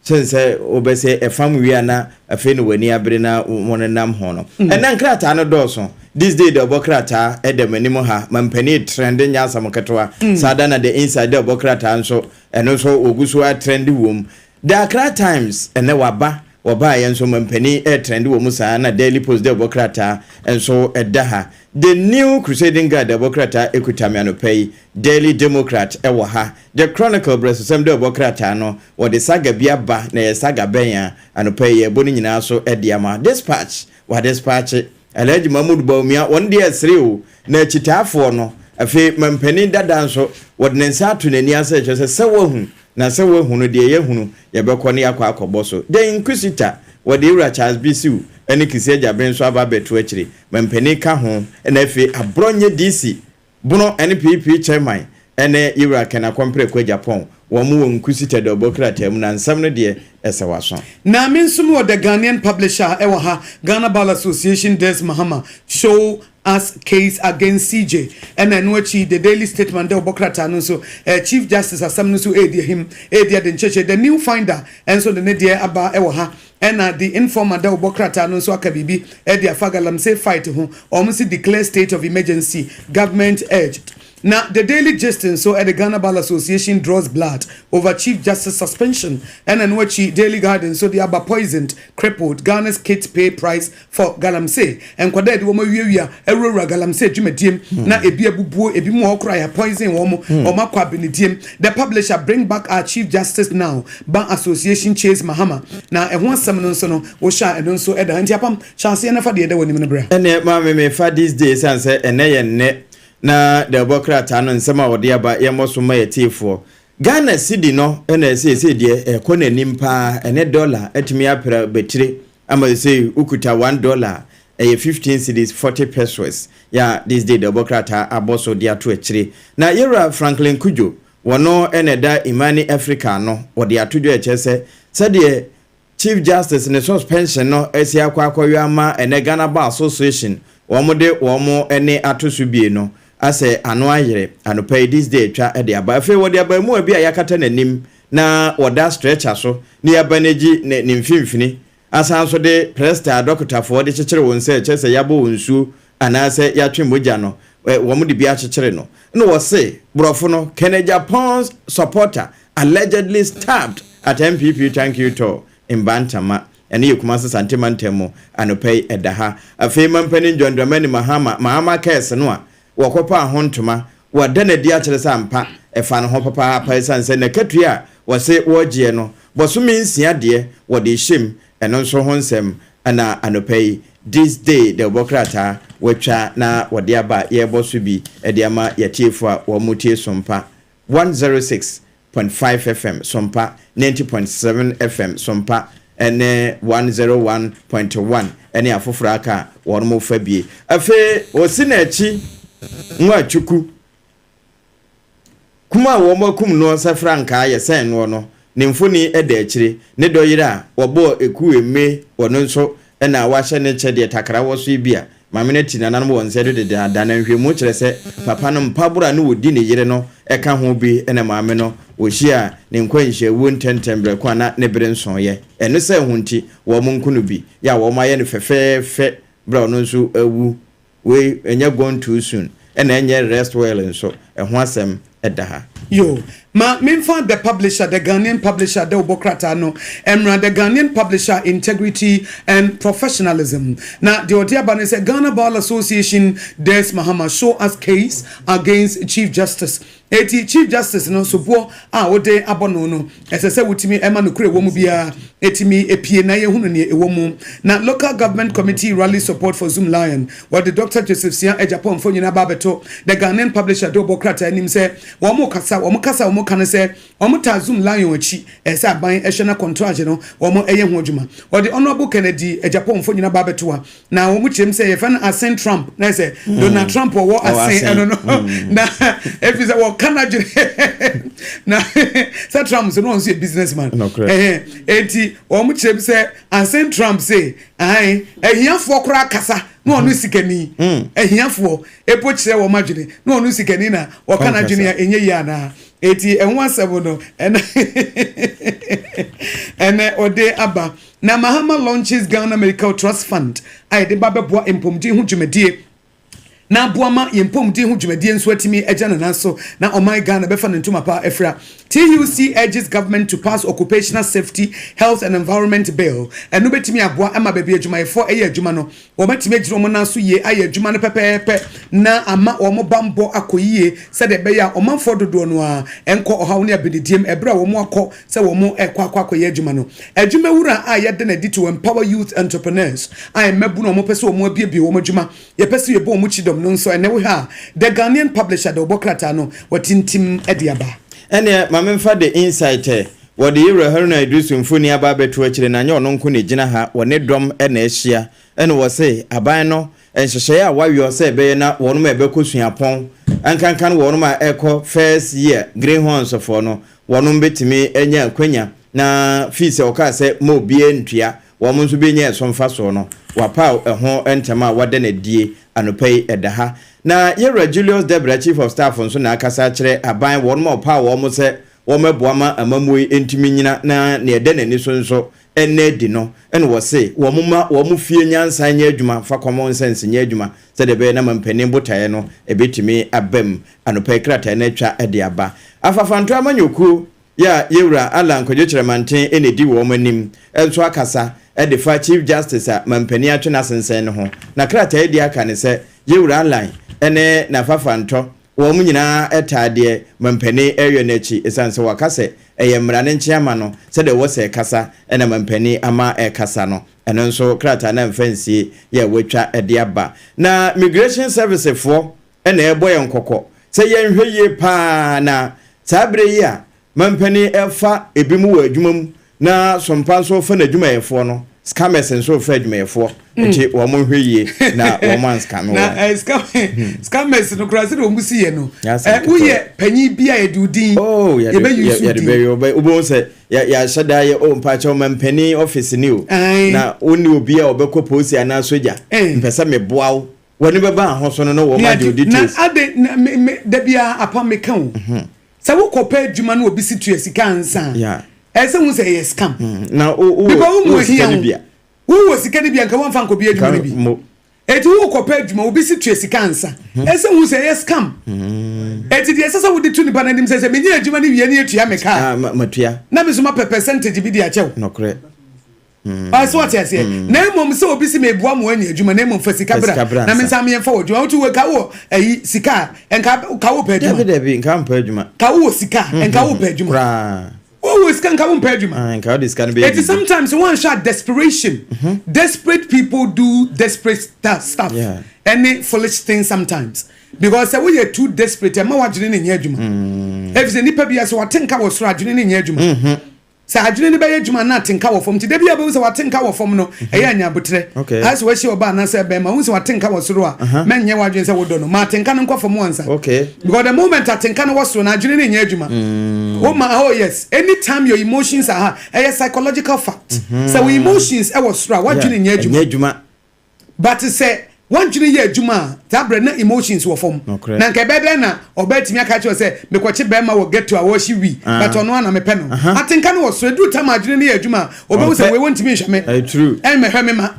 Sen sɛ wobɛsɛ ɛfam wie a na afei na w'ani abere na wɔnenam ho no. Ɛnɛ nkrataa no dɔɔso. This Day de ɔbɔ krataa ɛda m'anim ha. Mampanin trend nyɛ asɛm ketewa. Saa da na The Inside de ɔbɔ krataa nso, ɛno nso wɔgu so a trend wɔ. The Accra Times ɛnɛ waba, wɔbaeɛ nso mampanin ɛtrend wɔ mu saa, na Daily Post de ɔbɔ krataa nso ɛda ha. The New Crusading Guard de ɔbɔ krataa ekuta me anɔpa yi. Daily Democrat ɛwɔ ha. The Chronicle brɛsosɛm de ɔbɔ krataa no, wɔde saga bi aba, na ɛyɛ saga bɛn a anɔpa yi yɛbɔ no nyinaa so ɛde ama. Dispatch wa dispatch Alhaji Mahmood Bawumia, wɔn deɛ ɛsere o, na akyitaafoɔ no. Afei mampanin dada nso wɔde ne nsa ato n'ani ase, kyerɛ sɛ wɔahu na sɛ wɔahu no deɛ yɛhunu, yɛbɛkɔ ne yɛakɔ akɔbɔ so. The Inquisitor, wɔde Ewura Charles Bisiw ne Kissi Agyebeng nso aba abɛto akyire, mampanin ka ho, ɛna afei Abronye DC Bono NPP chairman ɛne Yewura Ken Akɔmpreko Agyapong, wɔn wɔ Inquisitor de ɔbɔ krataa mu, na nsɛm no deɛ ɛsɛ waso. Na me nso wɔ The Ghanaian Publisher ɛwɔ ha. Ghana Bar Association dares Mahama show us case against CJ. Ɛna ɛno akyi The Daily Statement dɛ ɔbɔ krataa no nso, Chief Justice asɛm no nso ɛredi ahim, ɛredi ade nkyɛkyɛ. The New Finder ɛnso de ne deɛ aba ɛwɔ ha, ɛna The Informer dɛ ɔbɔ krataa no nso aka biribi ɛde afa galamsey fight ho. Wɔn si declare state of emergency, government urged. Na The Daily Gist nso ɛde Ghana Bar Association draws blood over Chief Justice suspension. Ɛna no akyi Daily Guide nso de aba, poisoned, crippled, Ghana's kids pay price for galamsey. Nkwadaa de wɔn awiawia awurawura galamsey dwumadiem na ebi abubuo, ebi mu ɔkora yɛ poison wɔn, wɔn akɔ abenediem. The Publisher, bring back our Chief Justice now, Bar Association chase Mahama. Na ɛho asɛm no nso no wɔhyɛ a ɛno nso ɛda nti apam hyɛ aseɛ nafa deɛ ɛda wɔ anim no brɛ. Ɛnɛ maame mefa This Day, san sɛ ɛnɛ yɛ nnɛ na deɛ ɔbɔ krataa no nsɛm a wɔde aba yɛmmɔ so ma yɛtiefoɔ. Ghana cedi no ɛna ɛsɛ deɛ ɛkɔ n'anim paa. Ɛne dollar atumi apra bɛtire ama sɛ wokuta $1, ɛyɛ 15 cedis 40 pesewas. Yɛ This Day deɛ ɔbɔ krataa abɔ so de ato akyire. Na yɛwura Franklin Cudjoe, wɔno ɛna ɛda Imani Africa no, wɔde ato dwa ɛkyɛ sɛ sɛdeɛ Chief Justice ne suspension no asi akɔ akɔyɔ ama ɛnɛ Ghana Bar Association wɔn de wɔn ne ato so bie no asɛ ano ayere. Anɔpa yi This Day atwa de aba. Afei wɔde abaamua bi a yɛakata n'anim na wɔda stretcher so ne yɛaba n'agyi ne mfimfini, asan so de plaster a dɔkotafoɔ de kyekyere wɔn nsa, kyerɛ sɛ yɛabɔ wɔn nsuo anaasɛ yɛatwe mogya no, wɔn de bi akyekyere no, na wɔse borɔfo no, Ken Agyapong's supporter allegedly stabbed at NPP thank you tour in Bantama. Ɛne yɛ Kumase Santema ntɛm mu. Anɔpa yi ɛda ha. Afei mampanin John Dramani Mahama, Mahama Cares no a wɔkɔpa ho ntoma, wɔda n'adi akyerɛ sɛ ampa ɛfa ne ho papaapa, ɛsiane sɛ n'akatua a wɔse wɔregyeɛ no bɔsome 6 deɛ wɔde hyɛm. Ɛno nso ho nsɛm ɛna anɔpa yi This Day de ɔbɔ krataa wɔatwa na wɔde aba, yɛrebɔ so bi de ama yɛtiefo a wɔn mu tie Sompa 106.5 FM, Sompa 90.7 FM, Sompa ɛne 101.1 ɛne afoforɔ aka a wɔn mo fa bie. Afei wɔsi n'akyi Nwachukwu kum a wɔn akum no sɛ frankaa yɛsɛn noɔ no, ne mfoni da akyire. Ne dɔyere a wɔbɔɔ eku eme wɔno nso ɛna wahyɛ ne kyɛ deɛ takra wɔ so yi bi a maame no ti nananom wɔn nsa do dedaada. Na nhwɛmu kyerɛ sɛ papa no mpaboro a ne wɔdi ne yere no ɛka ho bi ɛna maame no wɔhyia ne nkwanhyiawuo ntɛntɛm berɛ ko a na ne bere nsɔnyɛ. Ɛno sɛ ho nti wɔn nko no bi yɛ a wɔn ayɛ no fɛfɛɛfɛ berɛ a ɔno nso awu. Wei ɛnyɛ gone too soon, ɛna ɛnyɛ rest well nso. Ɛho asɛm ɛda ha. Yo, ma memfa The Publisher, The Ghanaian Publisher dɛ wobɔ krataa no mmra. The Ghanaian Publisher, integrity and professionalism. Na deɛ ɔde aba ne sɛ Ghana Bar Association dares Mahama show us case against Chief Justice. Eti Chief Justice no soboɔ a wode abɔ no, ɛsɛ sɛ wotumi ɛma no kure wɔ mu biara ɛtumi epie na yɛhunu neɛ ɛwɔ mu. Na local government committee rally support for Zoomlion, wɔde Dr Joseph Sia Agyapong nyinaa ba abɛto The Ghanaian Publisher de wɔbɔ krataa anim sɛ wɔn kasa, wɔn kasa, wɔn ka no sɛ wɔn taa Zoomlion akyi, ɛsɛ aban ɛhyɛ na contract no wɔn ɛyɛ ho adwuma. Wɔde Honourable Kennedy Agyapong nyinaa ba abɛto a na wɔn kyerɛ mu sɛ yɛfɛ no Asen Trump, na ɛsɛ Donald Trump wɔwɔ asen ɛno no na efi sɛ wɔka n'adwene na sɛ Trump so no, wɔn nso yɛ business man. Ɛhɛn, eti Eti wɔn kyerɛ bi sɛ ansen Trump se ahan ahiafoɔ koraa kasa na ɔno sikani. Ahiafoɔ epo kyerɛ wɔn adwene na ɔno sikani na ɔka n'adwene a ɛnyɛ yie anaa. Eti ɛho asɛm no ɛna ɛnɛ ɔde aba. Na Mahama launches Ghana Medical Trust Fund a yɛde ba bɛboa mpɔmuden ho dwumadie na aboa ma yɛn mpɔmuden ho dwumadie nso atumi agya ne nan so na ɔman Ghana bɛfa ne ntoma pa afira. TUC urges government to pass Occupational Safety, Health and Environment Bill. Ɛno bɛtumi aboa ama baabi adwumayɛfoɔ ɛyɛ adwuma no, wɔbɛtumi agyina wɔn nan so yie ayɛ adwuma no pɛpɛɛpɛ na ama wɔn bambɔ akɔ yie, sɛdeɛ ɛbɛyɛ a ɔmanfoɔ dodoɔ no a ɛnkɔ ɔhaw ne abɛdidiem ɛberɛ a wɔn akɔ sɛ wɔn ɛkɔ akɔyɛ adwuma no. Adwumawura a yɛde n'adi to empower youth entrepreneurs a mmabunu a wɔpɛ sɛ wɔn abiebie wɔn adwuma, yɛpɛ sɛ yɛbɔ wɔn kyidɔm no nso, ɛnɛ wohwɛ a The Ghanaian Publisher de ɔbɔ krataa no wɔtintim de aba. Ɛneɛ ma memfa The Insight ɛ. Wɔde Yewura Haruna Iddrisu mfoni aba abɛto akyire na nyɛ ɔno nko na ɛgyina ha, wɔne dɔm na ahyia. Ɛna wɔse aban no nhyehyɛeɛ a wayɔ sɛ ɛbɛyɛ na wɔnom a ɛbɛkɔ suapɔn, nkanka no wɔnom a ɛkɔ first year Greenhorns foɔ no, wɔnom bɛtumi anya akwanya na fees a wɔkaa sɛ ma obiara ntua, wɔn nso bɛnya ɛso mfasoɔ no, wapaw ɛho ntɛm a wada no adie anɔpa yi ɛda ha. Na Yewura Julius Debrah, Chief of Staff nso na akasa akyerɛ aban wɔnom a ɔpaw wɔn sɛ wɔmmɛboa ma amammuo yi ntumi nyina na nea ɛda n'ani so nso ɛnnɛ adi no, ɛna wɔse wɔn mma wɔn fie nyansa nyɛ adwuma fa common sense nyɛ adwuma sɛdeɛ ɛbɛyɛ na mampanin botaeɛ no ɛbɛtumi aba mu. Anɔpa yi krataa no atwa de aba. Afafanto amanyɔkuo yɛ a Yewura Allan Kwadwo Kyerɛmanten na ɛdi wɔn anim nso akasa de fa Chief Justice a mampanin atwe n'asensɛn no ho. Na krataa yi deɛ aka ne sɛ Yewura Allan ne n'Afafantɔ wɔn nyinaa taa deɛ mampanin reyɔ no akyi ɛsiane sɛ wɔaka sɛ ɛyɛ mmara no nkye ama no sɛdeɛ ɛwɔ sɛ ɛkasa na mampanin ama ɛkasa no. Ɛno nso krataa no amfa nsie yɛ a wɔatwa de aba. Na Migration Service foɔ na ɛrebɔ yɛn kɔkɔ sɛ yɛnhwɛ yie pa ara na saa berɛ yi a mampanin refa ebinom wɔ adwuma mu na Sompa nso refa n'adwumayɛfoɔ no, scammers nso refa adwumayɛfoɔ nti wɔn nhwɛ yie na wɔn anscam wɔn. Na scammers no koraa sɛdeɛ wɔn si yɛ no, woyɛ panyin bi a yɛde wo din, oh, yɛbɛ use wo din. Wobɛhu sɛ yɛahyɛ da yɛ, oh, mpakyɛw mampanin office ni o, na wonni obi a ɔbɛkɔ polisi anaa sogya, mpɛ sɛ meboa wo, w'ani bɛba ho so no na wɔn agye wo details. Na ade na me me da biara apam meka o. Sɛ wokɔpɛ adwuma na obi si tua sika ansa a, ɛsɛ sɛ hu sɛ ɛyɛ scam. Na wo wo Because wo mu wɔ sika ahia no wo. bi a. Wowɔ sika no bi a nka woamfa nkɔbea adwuma no bi. Mo. Eti wokɔpɛ adwuma obi si tua sika ansa, ɛsɛ sɛ hu sɛ ɛyɛ scam. Eti deɛ ɛsɛ sɛ wode to nipa no anim sɛ sɛ menya adwuma no wie ne yɛtua me ka a, Ah, matua. na me nso mapɛ percentage bi de akyɛ wo. Nokorɛ. Ɔsɛ ɔte aseɛ. Na mmom sɛ obi si meboa mo anya adwuma na mmom fa sika bra na me nsa meyɛmfa wɔ adwuma. Wotu ka wɔ ayi sika a nka ka wo pɛ adwuma. Dabi dabi nka mpɛ adwuma. Ka wɔ sika a nka wo pɛ adwuma. Koraa. Wowɔ sika nka wo mpɛ adwuma. Ah, nka wode sika no bɛyɛ Eti sometimes wɔnhwɛ a desperation. Desperate people do desperate stuff. Ɛne foolish things sometimes. Because sɛ woyɛ too desperate ɛma w'adwene no nyɛ adwuma. Efisɛ nipa bi sɛ wate nka wɔ soro adwene no nyɛ adwuma. Sɛ adwene no bɛyɛ adwuma na atenka wɔ fam nti da bi a wobɛhu sɛ watenka wɔ fam no, ɛyɛ anya aboterɛ. Ayɛ sɛ wahyia ɔbaa anaasɛ bɛrima, wohu sɛ watenka wɔ soro a, mɛnyɛ w'adwene sɛ wodɔ no. Ma atenka no nkɔ fam ansa. Because the moment atenka no wɔ soro no, adwene no nyɛ adwuma. Woma, oh yes, anytime your emotions are high, ɛyɛ psychological fact. Sɛ wo emotions wɔ soro a, w'adwene nyɛ adwuma. But sɛ w'adwene yɛ adwuma a, saa berɛ na emotions wɔ fam. Na nka ɛbɛyɛ dɛn na ɔbaa atumi aka akyerɛ wo sɛ mekɔkye bɛrima wɔ ghetto a ɔrehye wii, but ɔno ara na mepɛ no. Atenka no wɔ soro. Ɛduru time a adwene no yɛ adwuma a, ɔbɛhu sɛ wei wɔntumi nhwɛ me, ɛmmɛhwɛ me ma.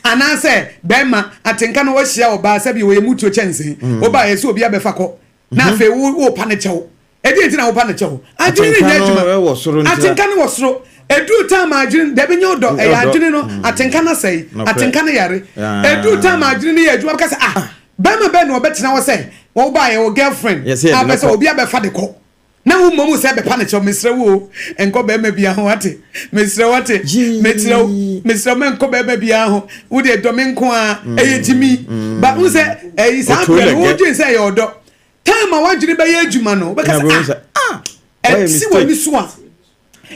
Anaasɛ bɛrima, atenka no wahyia ɔbaa sɛbi ɔyɛ mutuo kyɛnsee, wobaeɛ sɛ obi abɛfa kɔ, na afei worepa no kyɛw. Ɛdeɛn nti na wopa no kyɛw? Adwene no nyɛ adwuma. Atenka no wɔ soro. Ɛduru time a adwene, dabi nyɛ ɔdɔ, ɛyɛ adwene no, atenka no asɛe, atenka no yare. Ɛduru time a adwene no yɛ adwuma, bɛka sɛ, ah, bɛrima bɛn na ɔbɛtena hɔ sɛ wɔbaeɛ wɔ girlfriend a pɛ sɛ obi abɛfa de kɔ. Na wo mmom sɛ bɛpa no kyɛw, mesrɛ wo o, nkɔ bɛrima biara ho, wate? Mesrɛ wo wate? Mesrɛ wo, mesrɛ wo mɛnkɔ bɛrima biara ho. Wo deɛ dɔ me nko ara, ɛyɛ gyimi. Ba, wo sɛ, ɛyi saa berɛ no, wodwen sɛ ɛyɛ ɔdɔ. Time a w'adwene bɛyɛ adwuma no, wobɛka sɛ ah, ah, ɛsi w'ani so a.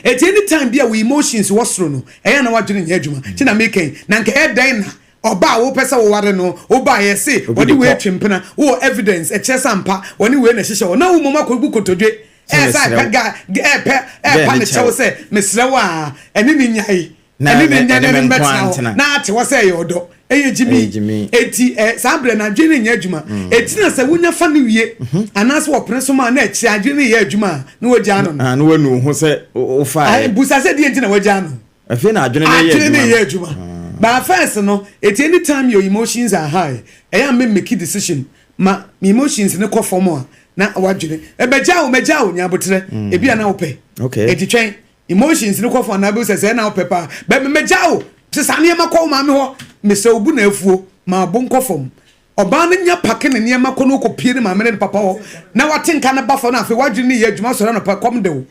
Eti any time bi a wo emotions wɔ soro no, ɛyɛ na w'adwene nyɛ adwuma. Ti na meka yi, na nka ɛyɛ dɛn na ɔba a wopɛ sɛ woware no, woba a yɛse wɔde wei atwe mpena, wowɔ evidence ɛkyerɛ sɛ ampa wɔne wei na ɛhyehyɛ hɔ, na wo mmom akɔbu kotodwe. Ɛsɛ apɛ ga ɛpɛ ɛpa ne kyɛw sɛ mesrɛ wo a ɛne ne nyae ɛne ne nya ne ne bɛtena hɔ na ate hɔ sɛ ɛyɛ ɔdɔ. Ɛyɛ gyimi. Eti ɛ saa berɛ no adwene no nyɛ adwuma. Mm. Eti na sɛ wonya fa no wie mhm. anaasɛ wɔpene so ma na akyire adwene no yɛ adwuma a na wagyaa no no. Ah, na wanu ho sɛ wofaeɛ. Busa sɛ deɛ nti na wagyaa no. Afei na adwene no yɛ adwuma. Adwene no yɛ adwuma. Ah. But first no, eti anytime your emotions are high, ɛyɛ a me make decision ma me emotions no kɔ fam a na wadwene. Ɛbɛgya wo, mɛgya wo, nya abotrɛ. Mm. Ebi a na wopɛ. Okay. Eti twɛn. Emotions no kɔ fam anaa bɛhu sɛ sɛɛ na wopɛ paa. Bɛ mɛgya wo. Sesa nneɛma kɔ wo maame hɔ. Mesrɛ wo bu no afuo. Ma wo bo nkɔ fam. Ɔbaa no nya pake ne nneɛma kɔ na ɔkɔpie ne maame ne ne papa hɔ na wate nka no ba fam na afei w'adwene no yɛ adwuma sɔre anɔpa kɔm de wo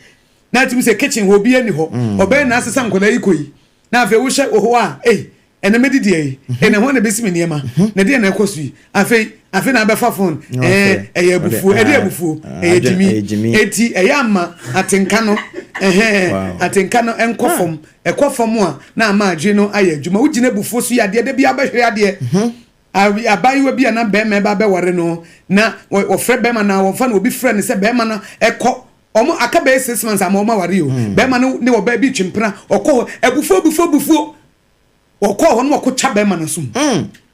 na atumi sɛ kitchen hɔ obiara nni hɔ mm. ɔbɛyɛ na asesa nkwadaa yi kɔ yi na afei wohyɛ wɔ hɔ a ei ɛnɛ mɛdidi ayi mhm. ɛnɛ hɔ na ɛbɛsi me nneɛma mhm. na ɛdeɛ na ɛkɔ so yi afei afei na abɛfa phone ɛɛ ɛyɛ abufuo ɛde abufuo ɛyɛ gyimi eti ɛyɛ ama atenka no ɛhɛn atenka no ɛnkɔ ah. fam ɛkɔ fam a na ama adwene no ayɛ adwuma wogyina abufuo so yɛ adeɛ de bi abɛhwere adeɛ. Mhm. Abaayewa bi a na bɛrima ɛba abɛware no na wɔfrɛ bɛrima na wɔfa no obi frɛ no sɛ bɛrima no ɛkɔ wɔn aka bɛyɛ 6 months ama wɔn aware o hmm. Bɛrima no ne ɔbaa bi twe mpena ɔkɔ hɔ abufuo abufuo abufuo ɔkɔ hɔ no ɔkɔ twa bɛrima no som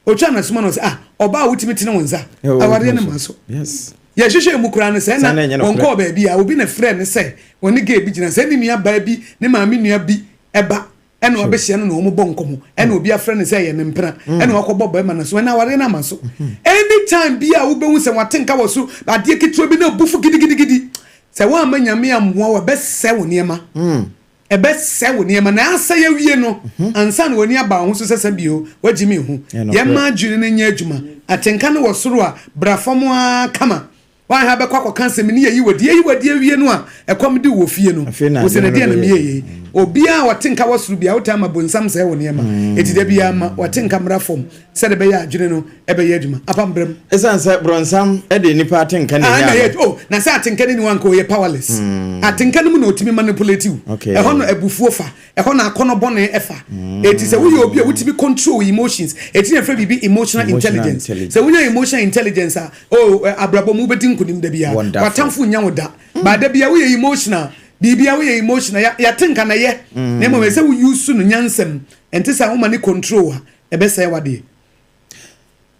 Otwa no som no sɛ ah ɔbaa a wotumi tene wɔn nsa awareɛ no ma so yɛhwehwɛ mu koraa no sɛ na wɔn kɔɔ baabi a obi na frɛ no sɛ wɔne gay bi gyina sɛ ne nua baa bi ne maame nua bi ɛba ɛna wabɛhyia no na wɔn bɔ nkɔmɔ ɛna obi afrɛ no sɛ ɛyɛ ne mpena mm. ɛna wakɔbɔ bɛrima no so ɛna awareɛ no ama so mm-hmm. Anytime bi a wobɛhu sɛ wate nka wɔ so adeɛ ketewa bi na abufu gidigidigidi sɛ woamma Nyame ammoa wo ɛbɛsɛe wo nneɛma mm. Ɛbɛsɛe wo nneɛma na asɛe awie no mm-hmm. ansa na w'ani aba wo ho so sɛ sɛ bio wagye me ho. Yɛmma adwene no nyɛ adwuma. Atenka no wɔ soro a bra fam ara kama. Woanhwɛ a bɛkɔ akɔka sɛ me ne yɛyi w'adi. Yɛyi w'adi awie no a, ɛkɔm de wo wɔ fie no. Wo sɛ na deɛn na meyɛɛ yei? Obiara a ɔte nka wɔ soro biara, wotaa ma bonsam sɛe wo nneɛma. Enti da biara ma w'atenka mmra fam sɛdeɛ ɛbɛyɛ a adwene no bɛyɛ adwuma. Apam berɛ mu. Ɛsiane sɛ bronsam de nnipa atenka na ɛnya no. Oh, na sɛ atenka no nni hɔ a, anka ɔyɛ powerless. Atenka no mu na ɔtumi manipulate wo. Ɛhɔ na abufuo fa. Ɛhɔ na akɔnnɔ bɔne fa. Enti sɛ woyɛ obi a wotumi control wo emotions, enti na yɛfrɛ biribi emotional intelligence. Sɛ wonya emotional intelligence a, oh, abrabɔ mu wobɛdi nkonim da biara. W'atamfo nnya wo da. But da biara woyɛ emotional, biribiara woyɛ emotional, yɛate nka na ɛyɛ. Na mmom ɛsɛ sɛ wo use no nyansa mu. Ɛnte saa a, woma no control wo a, ɛbɛsɛe w'adeɛ.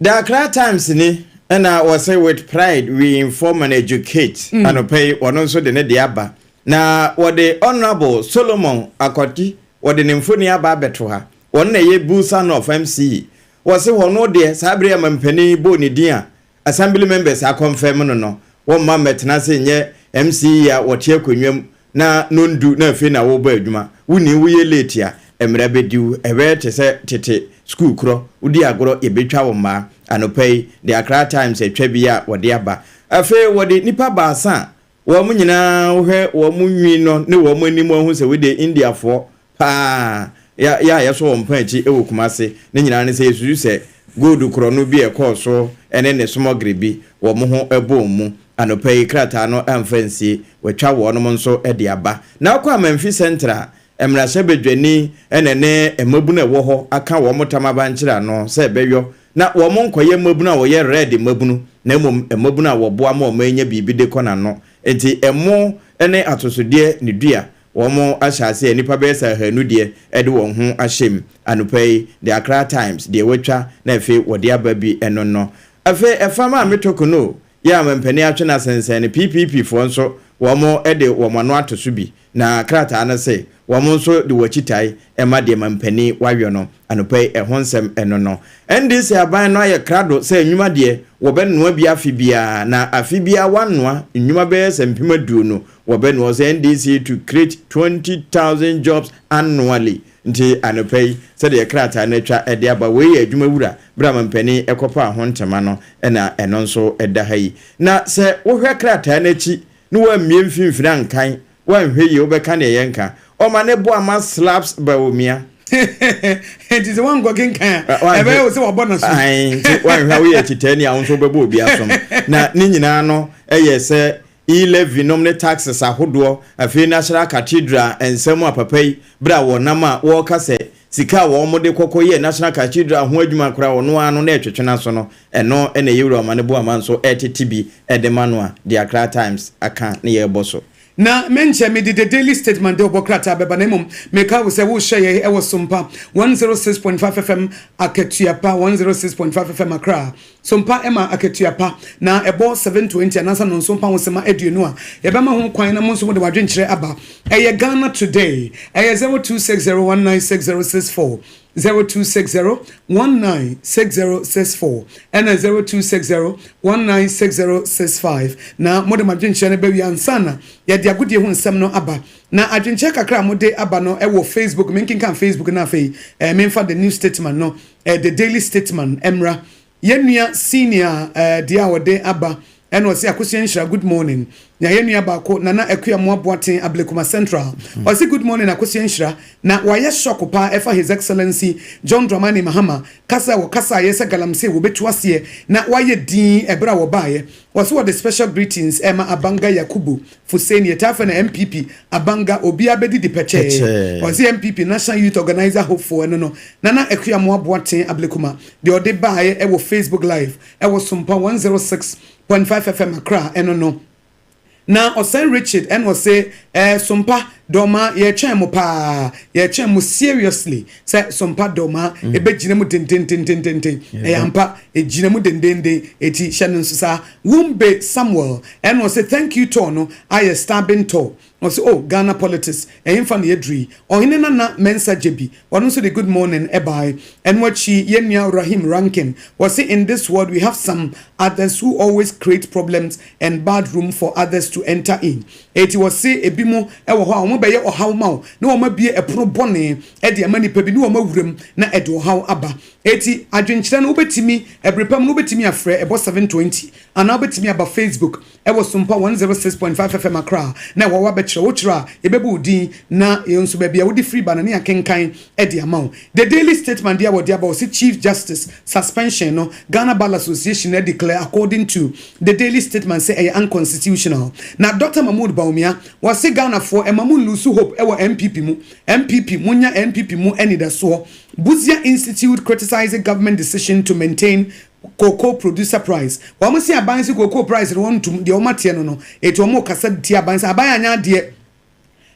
The Accra Times ni na wɔse with pride we inform and educate mm. Anɔpa yi wɔno nso de ne deɛ aba na wɔde Honourable Solomon Akɔti wɔde ne mfoni aba abɛto ha. Wɔn na ɛyɛ Builsa North MC. Wɔse wɔno deɛ saa bere a mampanin bɔɔ ne din a Assembly members akɔnfɛm no no, wɔmma mmɛtena ase nyɛ MC a wɔte akonnwa mu na nondu na afei na worebɔ adwuma. Wonni woyɛ late a, mmara bɛdi wo. Ɛbɛyɛ te sɛ tete sukuu korɔ, wodi agorɔ yɛbɛtwa wo mmaa. Anɔpa yi, The Accra Times atwa bi a wɔde aba. Afei wɔde nnipa baasa a wɔn nyinaa wohwɛ wɔn nwi no ne wɔn anim ahu sɛ wei deɛ Indiafoɔ paa yɛ a yɛsɔ wɔn paa akyi wɔ Kumasi. Ne nyinaa ne sɛ yɛsusu sɛ gold korɔno bi a ɛkɔɔ so ne ne smɔgere bi wɔn ho bɔɔ mu. Anɔpa yi krataa no amfa ansie, wɔatwa wɔnom nso de aba. Na wokɔ Amanfi Central a, mmarahyɛbadwani na ne mmabunu a ɛwɔ hɔ aka wɔn tam abankyere ano sɛ ɛbɛyɔ na wɔn nkɔyɛ mmabunu a wɔyɛ red mmabunu na mmom mmabunu a wɔboa ma ɔman nya biribi de kɔ n'ano. Enti ɛmo ne atosodeɛ ne dua Wɔahyɛ ase a nnipa bɛyɛ sɛ ahanu deɛ de wɔn ho ahyɛ mu anɔpa yi, The Accra Times, deɛ wɔatwa na afei wɔde aba bi no no. Afei ɛfa Maame Torkonoo yɛ a mampanin atwe no asensɛn no, PPP foɔ nso wɔde wɔn ano ato so bi, na krataa no se wɔn nso de wɔn akyitae ma deɛ mampanin wayɔ no anɔpa yi, ɛho nsɛm no no. NDC aban no ayɛ krado sɛ nnwuma deɛ wɔbɛnoa bi afe biara, na afe biara wɔanoa nnwuma bɛyɛ sɛ 20,000. Wɔbɛnoa sɛ NDC to create 20,000 jobs annually. Nti anɔpa yi, sɛdeɛ krataa no atwa de aba, wei yɛ adwuma wura berɛ a mampanin kɔpaa ho ntoma no na ɛno nso da ha yi. Na sɛ wohwɛ krataa no akyi na woammie mfimfini ankan, woanhwɛ yie wobɛka deɛ yɛnka. Ɔma ne bo ama slaps Bawumia. Nti sɛ woankɔ kenkan a, ɛbɛyɛ wo sɛ wabɔ n'asom. Ae, nti woanhwɛ a woyɛ akyitaani a wo nso wobɛbɔ obi asom. Na ne nyinaa no yɛ sɛ E-levy nom ne taxes ahodoɔ, afei National Cathedral nsɛm a papa yi berɛ a wɔnam a wɔreka sɛ sika a wɔn de kɔkɔ yɛɛ National Cathedral ho adwuma koraa ɔno ara no na ɛtwetwe n'aso no, ɛno na Yewura Omane Boamah nso retete bi de ma no a The Accra Times aka ne yɛrebɔ so. Na menkyɛ mede The Daily Statesman de ɔbɔ krataa bɛba, na mmom meka wo sɛ wohyɛ yɛn wɔ Sompa 106.5 FM Akatua Pa, 106.5 FM Accra. Sompa ma akatua pa, na ɛbɔ 7:20 anaasɛ nnɔnson pa ho sima 20 a, yɛbɛma ho kwan na mo nso mode mo adwenkyerɛ aba. Ɛyɛ Ghana Today, ɛyɛ 0260196064. 0260 196064 ɛna 0260 196065 na mode mo adwenkyerɛ no bɛwie ansa na yɛde agodie ho nsɛm no aba. Na adwenkyerɛ kakra a mode aba no ɛwɔ Facebook, menkenkan Facebook no afei memfa The New Statesman no, The Daily Statesman mmra. Yɛn nua senior deɛ a ɔde aba ɛna ɔse Akosua Nhyira good morning. Na yɛn nua baako Nana Akua Moa Boateng Ablekuma Central ɔse good morning Akosua Nhyira, na wayɛ shock paa ɛfa His Excellency John Dramani Mahama kasa a wɔkasaeɛ sɛ galamsey wɔbɛtu aseɛ na wayɛ dinn ɛberɛ a wɔbaeɛ. Ɔse wɔde special greetings ɛma Abanga Yakubu Fuseni, yɛtaa frɛ no NPP Abanga, obiara bɛdidi pɛkyɛɛ. Ɔse NPP National Youth Organiser hopeful ɛno no Nana Akua Moa Boateng Ablekuma deɛ ɔde baeɛ ɛwɔ Facebook live ɛwɔ Sompa 106.5 FM Accra ɛno no. Na ɔsɛn Richard ɛna ɔse eh Sompa Dɔma yɛtwɛn mo paa, yɛtwɛn mo seriously sɛ Sompa Dɔma ɛbɛgyina mu dendendendenden. Ɛyɛ ampa, ɛgyina mu dendenden, eti hyɛ no nso saa. Wumbe Samuel ɛna ɔse thank you tour no ayɛ stabbing tour. Ɔse oh Ghana politics ɛhenfa na yɛaduru yi. Ɔhene Nana Mensah Gyebi ɔno nso de good morning ɛbae. Ɛno akyi yɛn nua Rahim Rankin ɔse in this world we have some others who always create problems and bad room for others to enter in. Eti ɔse ebinom wɔ hɔ a wɔn bɛyɛ ɔhaw ma wo na wɔn abue ɛpono bɔne de ama nipa bi ne wɔn awura mu na ɛde ɔhaw aba. Eti adwenkyerɛ no wobɛtumi ɛbere pa mu no wobɛtumi afrɛ ɛbɔ 7:20 anaa wobɛtumi aba Facebook ɛwɔ Sompa 106.5 FM Accra na ɛwɔ hɔ abɛkyerɛ wo kyerɛ a yɛbɛbɔ wo din na yɛn nso baabi a wode firi ba no ne yɛakenkan de ama wo. The Daily Statesman deɛ a wɔde aba wɔse Chief Justice suspension no Ghana Bar Association no declare according to The Daily Statesman sɛ ɛyɛ unconstitutional. Na Doctor Mahmood Bawumia wɔse Ghanafoɔ ɛma mo nlusu hope ɛwɔ NPP mu, NPP monya NPP mu anidasoɔ. Busia Institute criticises government decision to maintain cocoa producer price. Wɔn se aban se cocoa price no wɔn ntum, deɛ wɔn ateɛ no no, eti wɔn kasa tia aban sɛ aban anyɛ adeɛ.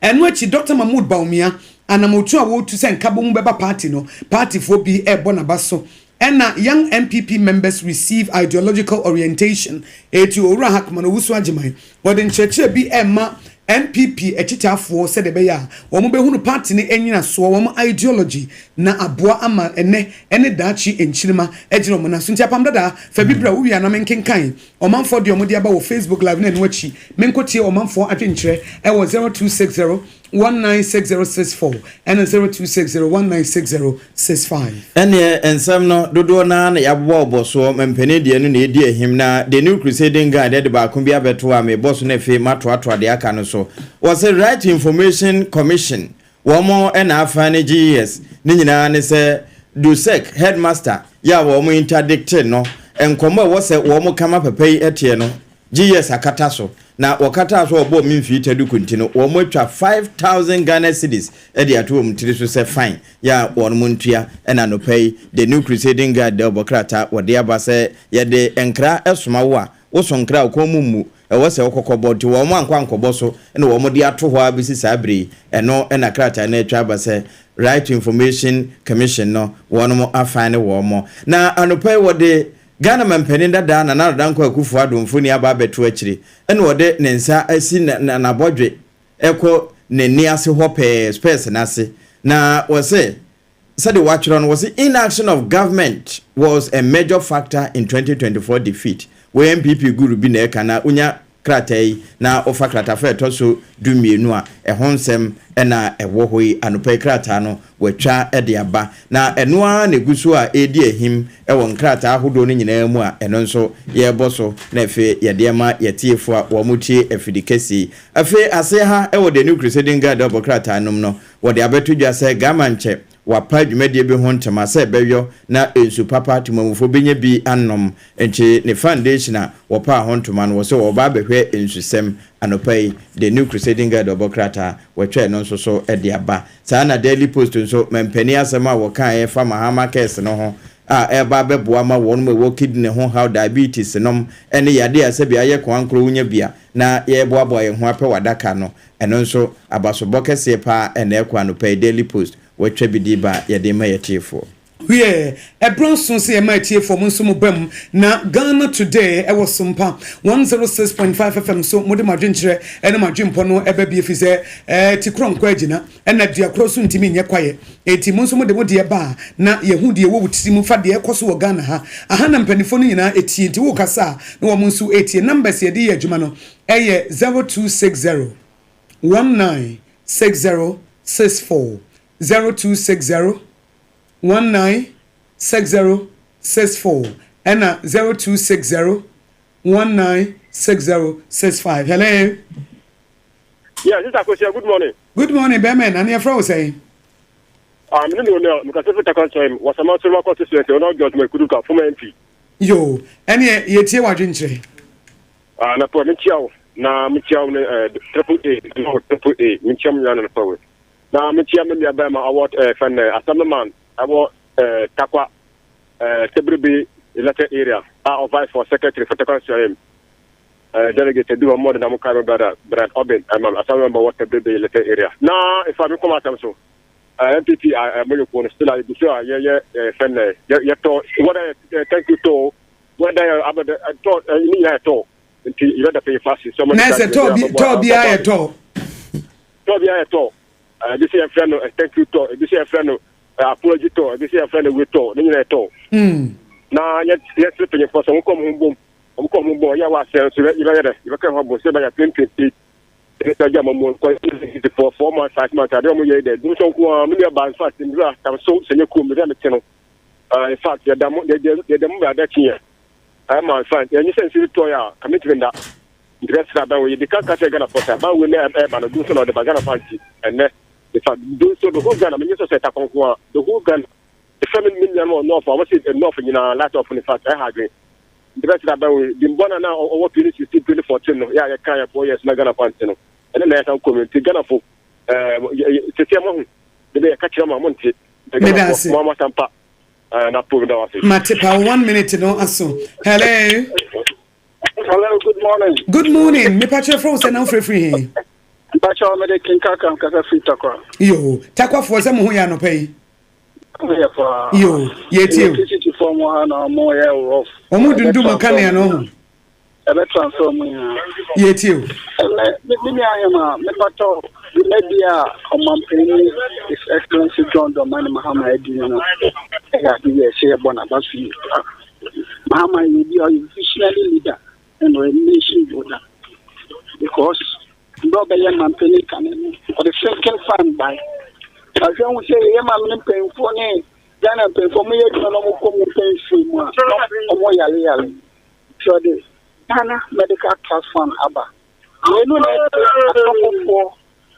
Ɛno akyi Doctor Mahmood Bawumia anamotu a wɔretu sɛ nkabom bɛba party no, partyfoɔ bi rebɔ n'aba so. Ɛna Young NPP members receive ideological orientation. Eti Owura Hackman Owusu Agyeman wɔde nkyerɛkyerɛ bi rema NPP akyitaafoɔ sɛdeɛ ɛbɛyɛ a wɔn bɛhunu party no nnyinasoɔ, wɔn ideology, na aboa ama ɛnnɛ ne daakye nkyirimma agyina wɔn nan so. Nti Apam Dadaa, fa bi bra, wowie a na menkenkan ɔmanfoɔ deɛ wɔde aba wɔ Facebook Live na ɛno akyi menkɔtie ɔmanfoɔ adwenkyerɛ ɛwɔ 0260 196064 ɛna 0260 196065. Ɛnneɛ nsɛm no, dodoɔ no ara na yɛabobɔbobɔ soɔ, mampanin deɛ no na ɛdi ahim, na The New Crusading Guide de baako bi abɛto a mebɔ so na afei matoatoa deɛ aka no so. Wɔse Right to Information Commission, wɔn na afa ne GES, ne nyinaa ne sɛ Dusek headmaster yɛ a wɔn interdicte no, nkɔmmɔ a ɛwɔ sɛ wɔn ka ma papa yi teɛ no, GES akata so, na wɔkataa so a wɔbɔɔ me mfii taduku nti no, wɔatwa 5,000 Ghana cedis de ato wɔn tiri so sɛ fine yɛ a wɔnom ntua. Ɛna anɔpa yi, The New Crusading Guide dawubɔ krataa wɔde aba sɛ yɛde nkra soma wo a, woso nkra a wo kɔn mu mmu, ɛwɔ sɛ wokɔkɔbɔ, nti wɔn ankɔ ankɔbɔ so na wɔde ato hɔ ara bɛsi saa berɛ yi. Ɛno na krataa no atwa aba sɛ Right to Information Commission no wɔnom afine wɔn. Na anɔpa yi wɔde Ghana manpanin dadaa Nana Addo Dankwa Akufo Addo mfoni aba abɛto akyire ɛna ɔde ne nsa asi n'abɔdwe ɛkɔ n'ani ase hɔ pɛɛ, spɛɛs no ase, na wɔse sɛdeɛ wɔatwerɛ no wɔse inaction of government was a major factor in 2024 defeat. Wei NPP guru bi na ɛka na wonya krataa yi na wofa kratafa a ɛtɔ so 12 a, ɛho nsɛm na ɛwɔ hɔ yi. Anɔpa yi krataa no, wɔatwa de aba, na ɛno ara na ɛgu so a ɛredi ahim wɔ nkrataa ahodoɔ no nyinaa mu a ɛno nso yɛrebɔ so na afei yɛde ama yɛn atiefoɔ a wɔtie afidi kɛseɛ yi. Afei aseɛ ha wɔ The New Crusading Guide ɔbɔ krataa no mu no, wɔde abɛto dwa sɛ Gamankyɛ Wɔapa dwumadie bi ho ntoma sɛ ɛbɛyɔ na nsu papa temammufoɔ bɛnya bi anom. Nti ne foundation a wɔpaa ho ntoma no, wɔsɛ wɔreba abɛhwɛ nsusɛm anɔpa yi. The New Crusading Guide ɔbɔ krataa, wɔatwa ɛno nso so de aba. Saa na Daily Post nso, mampanin asɛm a wɔkaeɛ fa Mahama curse no ho. a ɛreba abɛboa ma wɔnom a ɛwɔ kidney ho haw, diabetes nom, ne yadeɛ a sɛbi ayɛ koankorɔ wonya bi a na yɛreboaboa yɛn ho apɛ wɔ adaka no, ɛno nso abasobɔ kɛseɛ paa na ɛkɔ anɔpa yi Daily Post wɔatwa bi de ba a yɛde rema yɛn atiefoɔ. Wiɛ, ɛberɛ aso sɛ yɛma atiefoɔ mo nso mo ba mu na Ghana Today ɛwɔ Sompa 106.5 FM so mode mo adwenkyerɛ ne mo adwenpɔ no ɛba bi ɛfiri sɛ ti korɔ nkɔ agyina ɛna dua korɔ nso ntumi nyɛ kwaeɛ enti mo nso mode mo deɛ ba a na yɛhu deɛ ɛwɔ wo tiri mu fa deɛ ɛkɔ so wɔ Ghana ha. Aha na mpaninfoɔ no nyinaa ɛtie nti wokasa a na wɔn nso ɛtie. Numbers yɛde yɛ adwuma no ɛyɛ 0260 19 60 64, 0260 19 60 64 ɛna 0260 19 60 65. Hello. Yeah, Sister Kosia, good morning. Good morning, bɛrima na ne yɛfrɛ wo sɛn? Ah, me ne no mekasa fi Takwa Nkyɛn, Wasama Soroma constituency, ɔno George Makuduka, former MP. Yo, ɛneɛ yɛtie w'adwenkyerɛ. Ah, na pɔ mekyia wo na mekyia wo ne eh, triple A, no triple A, mekyia mo nyinaa na pɔ we. Na mekyia me nua bɛrima ɔwɔ eh, fɛn eh, assemblyman ɛwɔ eh, Takwa eh, Tebrebe elected area a ɔvice for secretary for Takwa Nsuayem. Eh, delegate bi wɔ mmɔden na mo kae me brother Brad Obin ɛma assembly member wɔ Tebrebe elected area. Na ifa me kɔma asɛm so. Eh, NPP eh, mo no still a yɛgu so a yɛyɛ eh, fɛn eh, yɛtɔ whether eh, thank you to whether abɛdɛ tɔ ne nyinaa yɛ tɔ nti yɛbɛda panyinfo ase sɛ ɔmo na sɛ tɔ bi tɔ biara yɛ tɔ tɔ biara yɛ tɔ ebi sɛ yɛfrɛ no thank you tɔ ebi sɛ yɛfrɛ no apology tɔ ebi sɛ yɛfrɛ no we tɔ ne nyinaa yɛ tɔ na yɛsrɛ panyinfo sɛ ɔmo kɔ ɔmo ho bom ɔmo kɔ ɔmo bom ɔyɛ wɔ asɛ nso yɛbɛyɛ dɛ yɛbɛka ho abom sɛ ɛbɛyɛ 2028 ɛne sɛ agya ma mu nkɔ for 4 months 5 months adeɛ ɔmo yɛ dɛ dum sɛ nko ara me nua ba in fact ndura tam so sɛ nyɛ kurom baabi a mete no. In fact, yɛda mo yɛda mo ada kyi yɛ. Ɛma in fact, yɛnyɛ sɛ nsuo tɔ yɛ a, ka mentumi nda. Nti bɛsrɛ aban wei, yɛdi kan ka kyerɛ Ghana fo sɛ aban wei na ɛba no, dum so na ɔde ba Ghana fo anti ɛnɛ. In fact, dum so the whole Ghana, menyɛ sɛ sɛ ɛta kɔnko a, the whole Ghana. Ɛfɛ me me nuanom wɔ North a, wɔn se North nyinaa light off in fact, ɛha adwene. Nti bɛsrɛ aban wei, dimbɔ na na ɔwɔ 2016, 2014 no, yɛ a yɛka yɛ 4 years na Ghana fo ante no. Ɛnɛ na yɛsan kɔ mu. Nti Ghana fo, ɛɛ, sɛsɛ mo ahu, de bɛ yɛka kyerɛ mo a monte. Meda ase. Mate pa one minute no aso. Hello. Hello, good morning. Good morning. Me pakyɛ frɛ wo sɛ na wofrɛfiri he? Mpakyɛ mede Kinka kam kasa firi Takwa. Yo, Takwafoɔ sɛ mo ho yɛ anɔpa yi? Yɛ paa. Yo, yɛtie o. Electricity fɔ mo ha na ɔmo yɛ rough. Ɔmo dundum kanea no ho. Ɛbɛ transfer mu nyinaa. Yɛtie o. Ɛnɛ me me nua ahema mepatɔ dwumadi a ɔmanpanyin His Excellency John Dramani Mahama adi no ɛyɛ ade bi a ɛsɛ yɛbɔ n'aba so yie paa. Mahama yɛ obi a ɔyɛ visionary leader ɛna ɔyɛ nation builder because mbrɛ ɔbɛyɛ manpanyin kane no ɔde sinking fund bae. Ahwɛ ho sɛ yɛyɛ maame no mpanyinfoɔ ne Ghana mpanyinfoɔ wɔyɛ adwuma na wɔkɔ mu mpanyinfoɔ mu a na wɔn yare yare. Nti ɔde Ghana Medical Trust Fund aba. Wei no na ɛsɛ asɔfofoɔ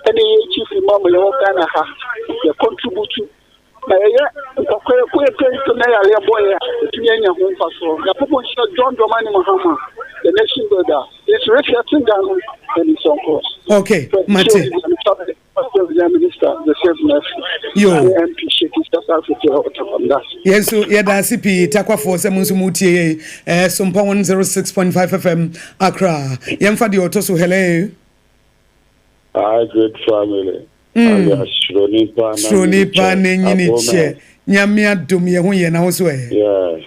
ne yɛn chief imam yɛwɔ Ghana ha yɛ contribute na yɛyɛ nkɔkɔ yɛ kɔ yɛ pɛnto na yareɛ bɔ yɛ a yɛtumi anya ho mfasoɔ. Nyankopɔn nhyira John Dramani Mahama the nation builder. He's resetting Ghana and it's on course. Okay, mate. Yo. Yɛn nso yɛda ase pii takwafoɔ sɛ mo nso motie yɛn eh, Sompa 106.5 FM Accra. Yɛmfa deɛ ɔtɔ so hello. Hi, great family. Mm. Suro nipa na nyini kyɛ. Nyame adom yɛ ho yɛ na ho so ɛ. Yeah.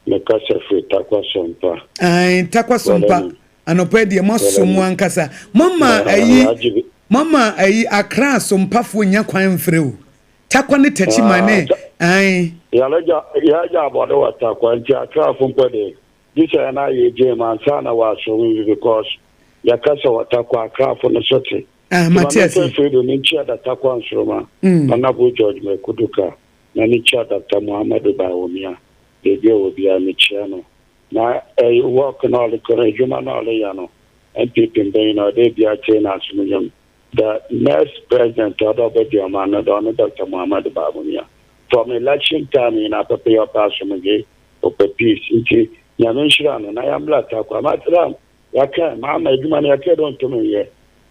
Mekasa firi Takwa Sompa. Ae, Takwa Sompa. Anɔpa deɛ moaso mu ankasa. Mama ayi mama ayi Accra Sompafoɔ nya kwan mfrɛ o. Takwa ne Takyiman ne ae. Yɛagya abɔde wɔ Takwa nti Accrafo mpo de gye sɛ yɛn ayɛ gye mu ansa na wɔaso mu bi because yɛkasa wɔ Takwa Accrafo no so te. Ah, mate ase. Maame Fredo ne nkyia da Takwa Nsoroma. Honorable George Mekuduka na ne kyia Dr. Muhammadu Bawumia. Baabi a wɔ biara mekyia no. Na ɛyɛ work na ɔrekɔ no, adwuma na ɔreyɛ no, NPP mbanyin na ɔde bi akyerɛ n'asomdwem. The next president a ɔdɛ ɔbɛdi ɔman no dɛ ɔno Dr. Muhammadu Bawumia. From election time nyinaa pɛpɛyɛ ɔpɛ asomdwe, ɔpɛ peace. Nti Nyame nhyira no na yɛmbra Tarkwa. Matram yɛaka maama adwuma no yɛka dɛ ɔntum nyɛ.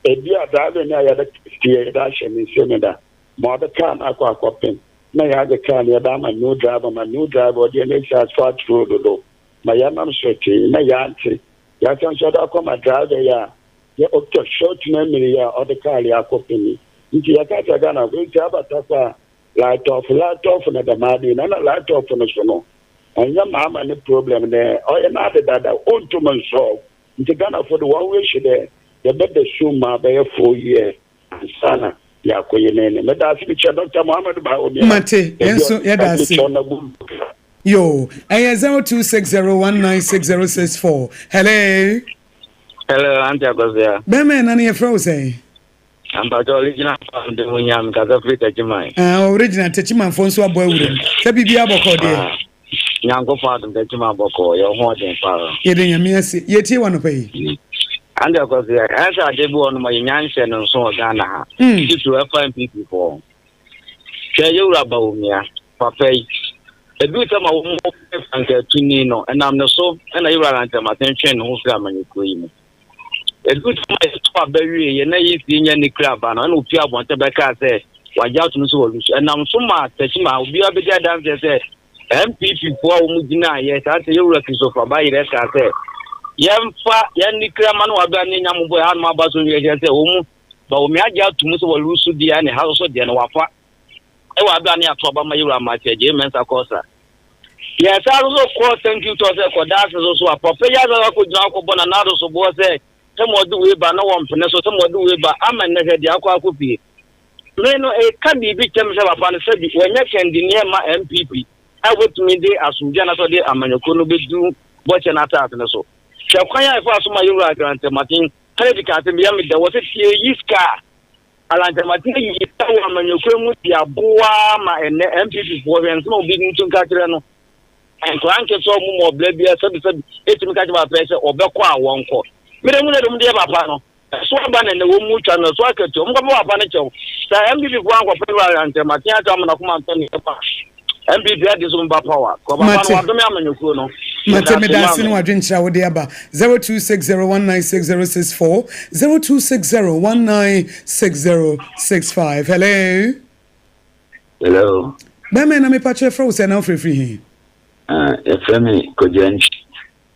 Ebi a driving no a yɛde yɛde ahyɛ ne nsam da ma ɔde car no akɔ akɔpem. Na yɛagye kaa no yɛde ama new driver ma new driver ɔde yɛn asi asphalt road do ma yɛnam so tee na yɛante. Yɛasan nso yɛde akɔma driver yi a yɛ ɔtwa short na mmiri yi a ɔde kaa yi akɔ pini. Nti yɛka kyerɛ Ghanafoɔ nti aba Tarkwa a light off light off na dɛm ade yi na na light off no so no ɛnyɛ Mahama ne problem dɛ ɔyɛ n'ade dada ɔntum nsɔlve. Nti Ghanafoɔ de wɔn wish dɛ yɛbɛda sum ma abɛyɛ 4 years. Ansa na yɛakɔ yɛn anim. Meda ase mekyia Dɔkta Mohammed Bawumia. Mate, yɛn nso yɛda ase. Yo, ɛyɛ 0260196064. Hello. Hello, Auntie Akosua. Bɛrima ɛna no yɛfrɛ wo sɛn? Ampakyɛ original farm de ho nyam kasa firi Techiman. Ah, original Techimanfoɔ nso abɔ awuram. Sɛ biribi abɔkɔ deɛ. Ah, Nyankopɔn adom Techiman bɔkɔ, yɛ ho ɔden paa. Yɛde Nyame ase. Yɛtie wɔ anɔpa yi. Ande Akwasi, ɛyɛ sɛ adeɛ bi wɔ nom a yɛnya nhyɛ no nso wɔ Ghana ha. Mm. Titiriw ɛfa NPP foɔ ho. Hwɛ yɛwura Bawumia, papa yi. Ɛduru sɛ ma wɔn mu frankaatuni no, ɛnam ne so ɛna yɛwura Alan Kyerematen twee ne ho firi amanyɔkuo yi mu. Ɛduru sɛ ma yɛto aba wie yɛ na yɛsi nya ne kura aba no, ɛna opie abɔnten bɛkaa sɛ wagye atom sɛ wɔlusu. Ɛnam so ma Techiman obiara bɛdi adanseɛ sɛ NPP foɔ a wɔn gyinaeɛ saa sɛ yɛwura Christopher Bayerɛ kaa sɛ yɛmfa yɛn ne krama no wabra ne nya mobɔ ɛha nom aba so nwie kyerɛ sɛ wɔn Bawumia agye ato mu sɛ wɔresu deɛ ne ha so deɛ no wafa ɛwɔ abira ne ato aba ma yɛwura Martin Adjei Mensah Korsah. Yɛn saa nso so kɔɔ thank you tɔ sɛ kɔda ase so so a papa yi asa akɔ gyina akɔbɔ na n'ado so boɔ sɛ sɛ mo ɔde wei ba na wɔn mpene so sɛ mo ɔde wei ba ama nnɛ hwɛ deɛ akɔ akɔ pie. Me no eka biribi kyerɛ me sɛ papa no sɛbi wanyɛ kɛndini ɛma NPP a wobɛtumi de asomdwoe anaasɛ ɔde amanyɔkuo no bɛdu bɔhyɛ no asase no so. Hwɛ kwan a ɛfaa so ma yɛwura Alan Kyerematen Kennedy kaa sɛ meyɛ me dɛ wɔ sɛ tie yi sika a Alan Kyerematen ayi sika wɔ amanyɔkuo mu de aboa ma ɛnnɛ NPP foɔ hwɛ nsɛm a obi nso nka kyerɛ no nkwadaa nketewa ɔmo mu ɔbla biara sɛbi sɛbi ɛtumi ka kyerɛ papa sɛ ɔbɛkɔ a wɔnkɔ. Mede mu na ɛde mu deɛ papa no Ɛso aba na ɛnɛ wɔn mu twa no ɛso akatua wɔn kɔpɛ papa no kyɛw sɛ NPP foɔ ankɔpɛ no antɛm aten akyɛw ama n'akoma ntɔ ne yam a NPP adi so mba power kɔ papa no Mate. wadome amanyɔkuo no Mate, meda ase meda ase ne maame. w'adwenkyerɛ a wode aba. 0260196064, 0260196065. Hello. Hello. Bɛrima na mepa kyerɛ frɛ wo sɛ na wofirifiri he? Uh, yɛfrɛ me Kwadwo Antwi.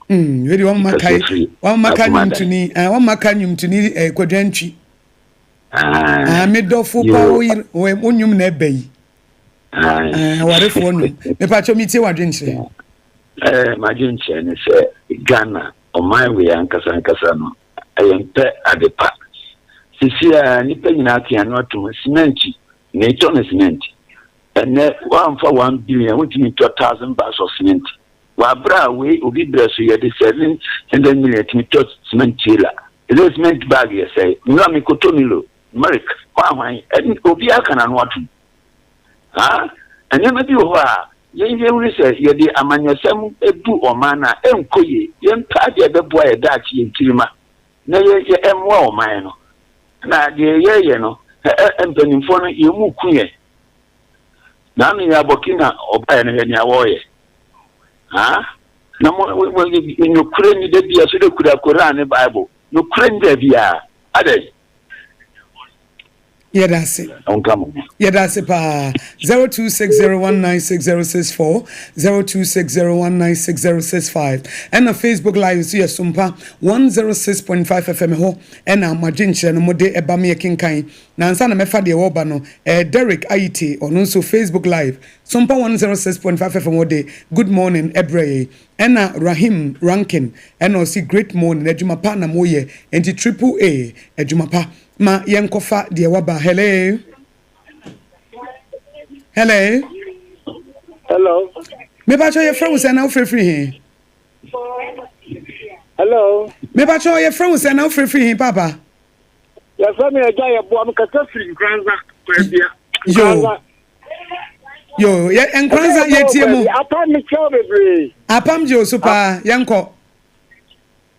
Mm, wei de wɔn mma kae wɔn mma ka nnwomtoni eh, wɔn mma ka nnwomtoni eh, Kwadwo Antwi. Ah, me dɔfo pa wo yere wo nnwom na ɛbɛ yi. Ah, awarefoɔ nnwom. Mepa kyɛw metie w'adwenkyerɛ. Eh, m'adwenkyerɛ ne sɛ Ghana ɔman wei ankasa ankasa no ɛyɛ mpɛ ade pa. Sisi a nnipa nyinaa ke ano atom cement na etɔ no cement. Ɛnɛ woamfa 1 billion wontumi ntɔ 1000 bags of cement. Wɔ aber a wei obi brɛ so yɛde 700 million tumi tɔ cement trailer. Ɛsɛ cement bag yɛ sɛe. Nnora me kɔtɔ Milo, milk, hwan hwan, ɛn obiara ka n'ano atom. Haa, nneɛma bi wɔ hɔ a yɛn yɛhunu sɛ yɛde amanyɔsɛm bu ɔman no a ɛnkɔ yie. Yɛmpɛ adeɛ a ɛbɛboa yɛn daakye, yɛn nkyirimma na yɛ yɛ ɛmmoa ɔman no. Na deɛ yɛyɛ no, ɛ ɛ mpanimfoɔ no yɛn mu ku yɛn. Naanu yɛ abɔki na ɔbaeɛ no hwɛ nea wɔreyɛ. Haa? Na mo mo nokorɛ ni da bia so de kura Koran ne Bible. Nokorɛ ni da bia. Adɛn? Yɛda ase. Ɔnka mo ho. Yɛda ase paa. 0260196064, 0260196065. Ɛna Facebook live nso yɛ Sompa 106.5 FM hɔ ɛna mo adwenkyerɛ no mode ɛba me yɛkenkan. Na ansa na mɛfa deɛ wɔreba no, eh, Derrick Ayite, ɔno nso Facebook live, Sompa 106.5 FM ɔde good morning ɛbrɛ yɛn. Ɛna Rahim Rankin ɛna ɔse great morning, adwuma pa na moyɛ, enti triple A, adwuma pa. Ma yɛnkɔfa deɛ waba. Hello? Hello? Hello. Mepakyɛ yɛfrɛ wo sɛ na wofirifiri he? Hello. Mepakyɛ yɛfrɛ wo sɛ na wofirifiri he papa? Yɛfrɛ me Agya Yɛboa, mekasa firi Nkoranza, Kwabea. Yo. Yo, yɛ Nkoranza yɛtie mu. Apam me kyɛw bebree. Apam gye osu paa, yɛnkɔ.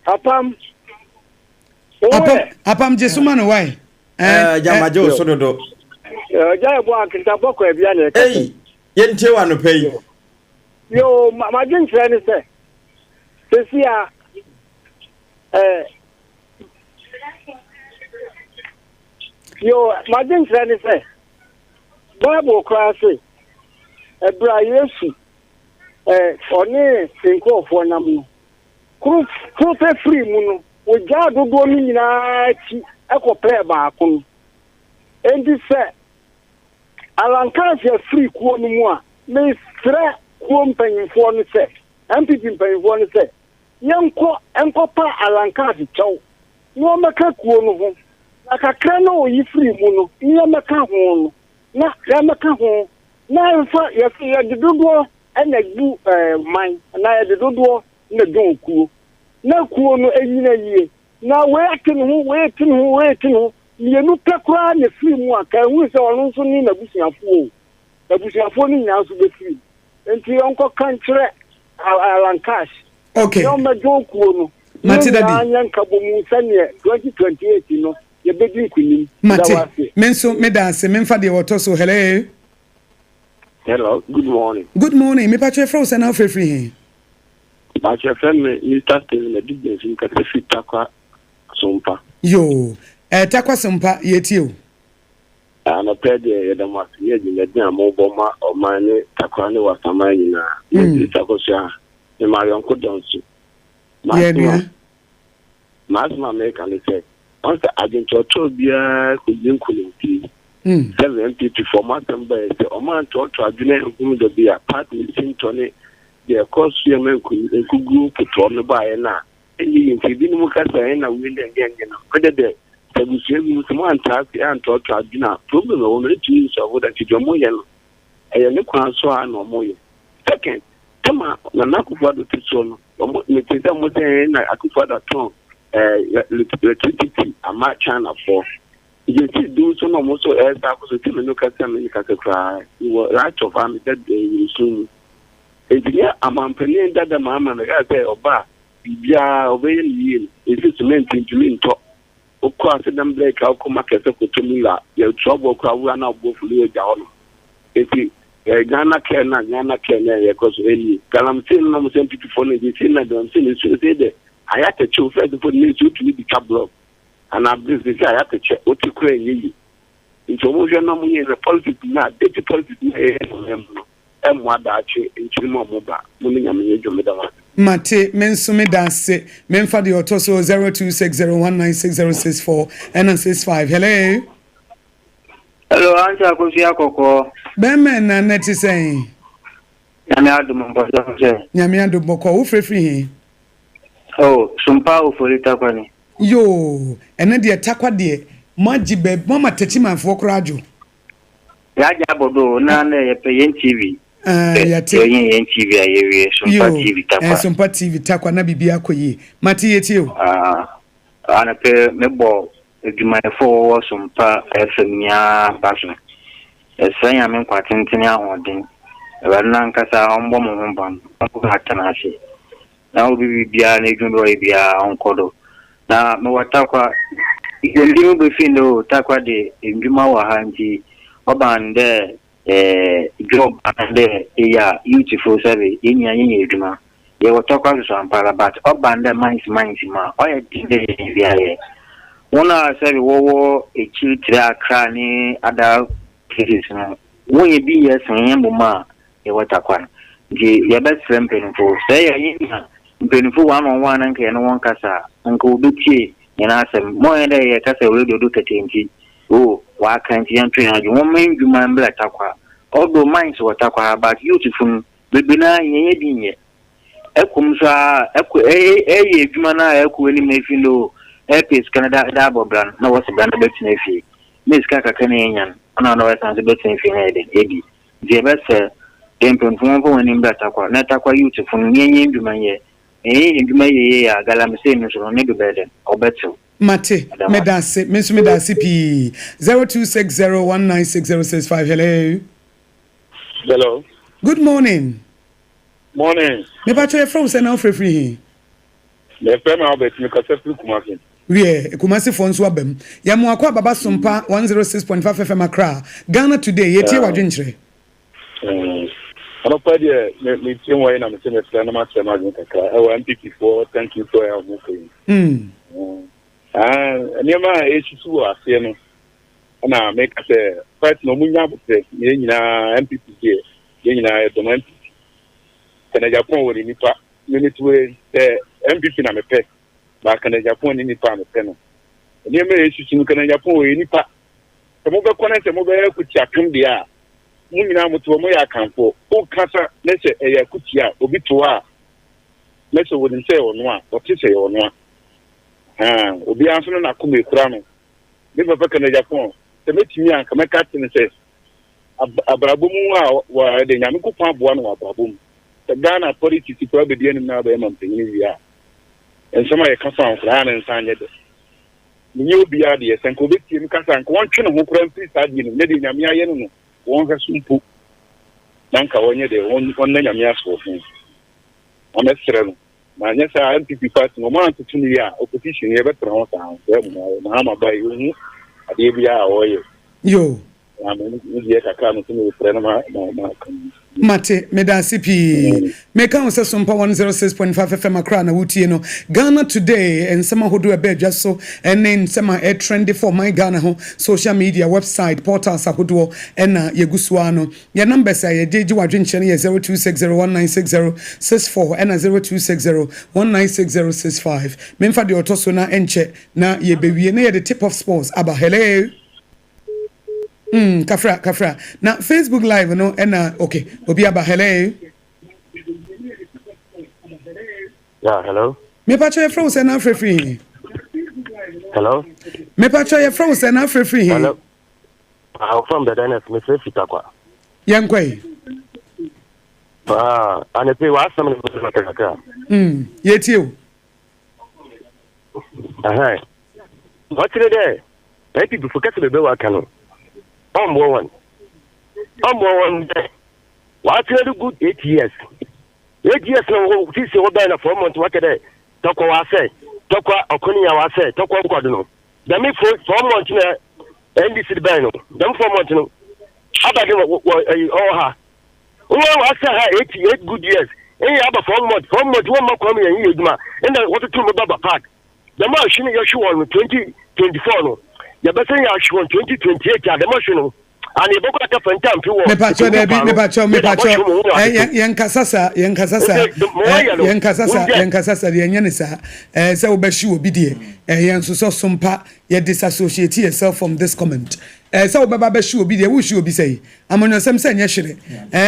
Apam. Apam, apam gye soma no wae. Eh, gyama gye osu dodo. Agya Yɛboa Nkentabɔ Kwabea na ɛkasa. Ei, yɛntie wɔ anɔpa yi. Yo, madwenkyerɛ ne sɛ, sɛsi a, eh, Yo, m'adwenkyerɛ ne sɛ, Bible koraa se, Ɛberɛ a Yesu eh, ɔne nkurɔfoɔ nam no, koro koro pɛ firii mu no, wɔgyaa dodoɔ no nyinaa akyi kɔpɛɛ baako no. Enti sɛ Alankansi afiri kuo no mu a, mesrɛ kuo mpanyinfoɔ no sɛ, NPP mpanyinfoɔ no sɛ, yɛnkɔ nkɔpa Alankansi kyɛw na wɔmmɛka kuo no ho, na kakra no a ɔyi firii mu no, ne yɛmmɛka ho no, na yɛmmɛka ho, na yɛmfa, yɛse yɛde dodoɔ na bu man, anaa yɛde dodoɔ na dɔn kuo, na kuo no nyina yie, na wei ate ne ho, wei ate ne ho, wei ate ne ho, mmienu pɛ koraa na ɛfiri mu a, ka ɛhunu sɛ ɔno nso ne n'abusuafoɔ o, n'abusuafoɔ no nyinaa nso bɛfiri mu. Enti ɔnkɔka nkyerɛ Alan Cash Okay. na ɔmmɛdɔn kuo no, ne Mate daddy. nyinaa nyɛ nkabɔmu sɛdeɛ 2028 no yɛbɛdi nkonim. Meda Mate. wo ase. Me nso meda ase. Memfa deɛ wɔtɔ so. Hello. Hello, good morning. Good morning. Mepa kyɛ frɛ wo sɛ na wofrɛ firi he? Mepa frɛ me Mr. Stephen Adigbensi nkasa firi Takwa Sompa. Yoo, eh, Takwa Sompa, yɛtie o. Anɔpa yi deɛ yɛda mo ase ne adwumaden a mobɔ ma ɔman ne Takwa ne Wasaman nyinaa. Mefiri Takosua, mema ayɔnko dɔ nso. Yɛnua. M'asɛm a meka ne sɛ, ɔn sɛ adwenkyerɛkyerɛw biara kɔdi nkonimdie. Sɛ me NPP foɔ ɔmo asɛm baeɛ sɛ ɔmo antoatoa adwene anhunu da bi a party no sintɔ ne deɛ ɛkɔɔ so yɛ ma nkuguo potoɔ no baeɛ no a ɛnyɛ yie nti ebinom ka sɛ ɛna wei na ɛnyɛ ɛnyɛ no mede dɛ sɛ abusua bi mu sɛ mo antaa ase antoatoa adwene a problem ɛwɔ no ɛtumi nsɔfo da nti deɛ ɔmo yɛ no ɛyɛ ne kwan so a na ɔmo yɛ. Second, tɛma Nana Akufo-Addo te soɔ no ɔmo mete sɛ ɔmo sɛ na Akufo-Addo atɔn ɛɛ electricity ama China foɔ. Yɛsi dum so na ɔmo nso ɛɛsa akɔ so ti me no kasa me ne kasa koraa wɔ right of a meda nsu mu. Enti ne amanpanin dada Mahama mɛka sɛ ɔba a biribiara ɔbɛyɛ no yie no esi cement ntumi ntɔ. Wokɔ asedam blɛk a wokɔ market sɛ kɔtɔ mula yɛtua boɔ koraa wura na ɔboɔ fo ne yɛgya hɔ nom. Enti Ghana care na Ghana care na yɛkɔ so ɛnie. Galamsey no na ɔmo sɛ NPP foɔ no nti na galamsey no nsuo no sɛ dɛ ayɛ atɛkyɛ o first mpo ne nsuo tumi di twa block anaa bridge sɛ ayɛ atɛkyɛ wote koraa ɛnyɛ yie. Nti ɔmo hwɛ na ɔmo yɛ na politics na dirty politics na yɛyɛ no ɔman mu no ɛmmoa daakye nkyiri mu a ɔmo ba. Mo ne Nyame nyɛ adwuma meda mo ase. Mate, me nso meda ase. Memfa deɛ ɔtɔ so 0260196064 ɛna 65. Hello. Hello, Auntie Akosua Kɔkɔɔ. Bɛmɛ na nɛ te sɛn? Nyame adom mpɔsɛ sɛ. Nyame adom bɔkɔ. Wo frɛ firi he? Oh, Sumpa Ofori Takwa ni. Yoo, ɛnɛ deɛ Takwa deɛ, moagye baabi, moama Takyimanfoɔ koraa adwo. Yɛagye abɔ do o, na na yɛpɛ yɛn TV. Ah, yɛte. Yɛnyɛ yɛn TV a yɛwie, Sumpa TV Takwa. Eh, Sumpa TV Takwa, na biribi akɔ yie. Mate yɛtie o. Ah, anɔpɛ mebɔ adwumayɛfo a wɔwɔ Sumpa FM nyinaa aba so. Yɛsrɛ Nyame nkwa tenten ne ahoɔden. Awurade no ankasa ɔmbɔ mo ho ban, ɔnkɔ atena ase. Na obi biribiara n'edwuma bi a ɔyɛ biara ɔnkɔ do. Na mewɔ Tarkwa, dwumadzi no befi ndɛ o, Tarkwa de ndwuma wɔ ha ntsi ɔba no dɛ job anaa dɛ eyi a youthfo sɛbe hɛn nyina yenya edwuma. Yɛwɔ Tarkwa soso ampaara but ɔba no dɛ mines mines mu a ɔyɛ dzen dɛ yenya bi ayɛ. Hɔn a sɛbe wɔwɔ ekyir tse dɛ Accra ne other places no wonnya bi nnyɛ sen hɛn mbom a yɛwɔ Tarkwa no. Ntsi yɛbɛserɛ mpanyimfo, sɛ yenya mpanyimfo one on one na nka yɛne hɔn kasa a, nka wobetsie hɛn asɛm. Ma ɔnnyɛ dɛ yɛkasa wɔ radio do kɛkɛ ntsi, oh, wɔaka ntsi yɛnto hɛn adwen. Wɔmma ndwuma mbra Tarkwa. Although mines wɔ Tarkwa ha but youthfo no, beberee no ara yɛnnyɛ bi nnyɛ. Ɛkɔ mu so ara, ɛkɔ, ɛyɛ edwuma no a ɛkɔ w'enyim na efi ndɛ o, ɛrepɛ sika no dze abɔ bra no, na wɔse bra na bɛtsena fie. Na sika kakra na enya no, ɔno na ɔsan so bɛtsena fie na ayɛ dɛn, edi. Ntsi yɛbɛsrɛ dɛ mpanyimfo wɔmfa hɔn enyi mbra Tarkwa na Tarkwa youthfo no yɛnyɛ ndwuma nyɛ. Na yɛyɛ ndwuma yie yie a, galamsey no so no ne do bɛyɛ dɛn? Ɔbɛtsew. Mate, Meda mo meda ase. ase. Me nso meda ase pii. 0260196065 Hello. Hello. Good morning. Morning. Mepa kyɛw yɛfrɛ wo sɛ na wofrɛ firi he? Mefrɛ me Albert, mekasa firi Kumasi. Wiɛ, Kumasi foɔ nso aba mu. Yɛn mo akɔ Ababa Sompa 106.5 FM Accra, Ghana Today, yɛtie w'adwenkyerɛ. Anɔpa deɛ metie mu ayi na mese mefrɛ na makyerɛ m'adwene kakra ɛwɔ NPP foɔ thank you for a wɔn kɔ yi. Nneɛma a ɛresisi wɔ aseɛ no ɛna meka sɛ first na wɔn nya abotire na yɛn nyinaa NPP deɛ. Yɛn nyinaa yɛdɔm NPP. Ken Agyapong wɔ ne nipa. Me mete hɔ yi, sɛ NPP na mepɛ, but Ken Agyapong ne nipa a mepɛ no. Nneɛma a ɛsisi no, Ken Agyapong ɔyɛ nipa. Sɛ mobɛkɔ na sɛ mobɛyɛ akutiapem deɛ a, mo nyinaa mote hɔ, moyɛ Akanfoɔ. Wokasa na sɛ ɛyɛ akutia a, obi to hɔ a, na sɛ wɔnim sɛ ɛyɛ ɔno a, ɔte sɛ ɛyɛ ɔno a. Ahaa, obiara nso ne n'akoma ekura no. Me papa Ken Agyapong, sɛ mɛtumi a, anka mɛka akyerɛ no sɛ, ab abrabɔ mu a wɔ de Nyame Nkopɔn aboa no wɔ abrabɔ mu. Sɛ Ghana politics koraa bɛdi anim na abɛyɛ mampanyin wie a, nsɛm a yɛka fa ho koraa ne nsa anyɛ dɛ. Menyɛ obiara deɛ, sɛ nka ɔbɛtie me kasa a, nka ɔntwe ne ho koraa mfiri saa adeɛ no mu, na deɛ Nyame ayɛ no no, wɔnhwɛ so mpo, na nka ɔnyɛ deɛ, ɔnna Nyame ase wɔ ho. Na mɛsrɛ no, na anyɛ saa NPP party no, wɔn antoto no yie a, opposition no yɛbɛtena hɔ saa, sɛ mu Mahama ba yi, ɔhu adeɛ biara a ɔreyɛ. Yo. Mate, medaase pii. Meka wo sɛ Sompa 106.5 FM Accra na wotie no. Ghana Today, nsɛm ahodoɔ ɛbɛ adwa so ne nsɛm a ɛtrendi for ɔman Ghana ho, social media, website, portals ahodoɔ ɛna yɛgu so ara no. Yɛn numbers a yɛde gye w'adwenkyerɛ no yɛ 0260196064 ɛna 0260196065. Memfa deɛ ɔtɔ so na ɛnkyɛ na yɛbɛwie na yɛde tip of sports aba. Hello! Mm, kafra, kafra. Na Facebook live no ɛna okay. Obi aba. Hello. Yeah, hello. Me pacho ye frɛ wo sɛ na afrɛ firi he? Hello. Me pacho ye frɛ wo sɛ na afrɛ firi he? Hello. Ah, from the Dennis, me frɛ Fitakwa. Yɛn kɔ yi. Ah, anepe wa asɛm no me kakra. Yɛtie o. Ɛhɛn. Ɔkyerɛ dɛ NPP fo kɛse bebree wɔaka no, ɔmmboa hɔn. Ɔmmboa hɔn dɛ wɔatsena do good 8 years. 8 years na wɔ sisi wɔbɛn na 4 months wɔaka dɛ tɔkwa wɔasɛe, tɔkwa ɔko no nyinaa wɔasɛe, tɔkwa nkɔ do no. Dɛm 4 months na NDC de bɛn no, dɛm 4 months no aba de wɔ wɔ ɛyi ɔwɔ ha. Wɔn wɔasɛe ha eight good years. Ɛyɛ aba 4 months, 4 months wɔn mma kwan mu yɛn yɛ adwuma. Ɛna wɔtoto mu ba ba park. Dɛm ahwe no yɛhwe wɔn no 2024 no, yɛbɛsɛ yɛ ahwe wɔn 2028 a dɛm ahwe no ana yɛbɛkɔ aka fɛntampe wɔ Mepakyɛw, daabi, mepakyɛw, mepakyɛw, yɛnkasa saa, yɛnkasa saa, yɛnkasa saa, yɛnkasa saa, yɛnyɛ ne saa. Sɛ wobɛhye obi deɛ, yɛn nso sɛ sompa yɛ disassociate yourself from this comment. Sɛ wobɛba bɛhye obi deɛ, wohye obi sɛ yi amanyɔsɛm sɛ nyɛ hwere.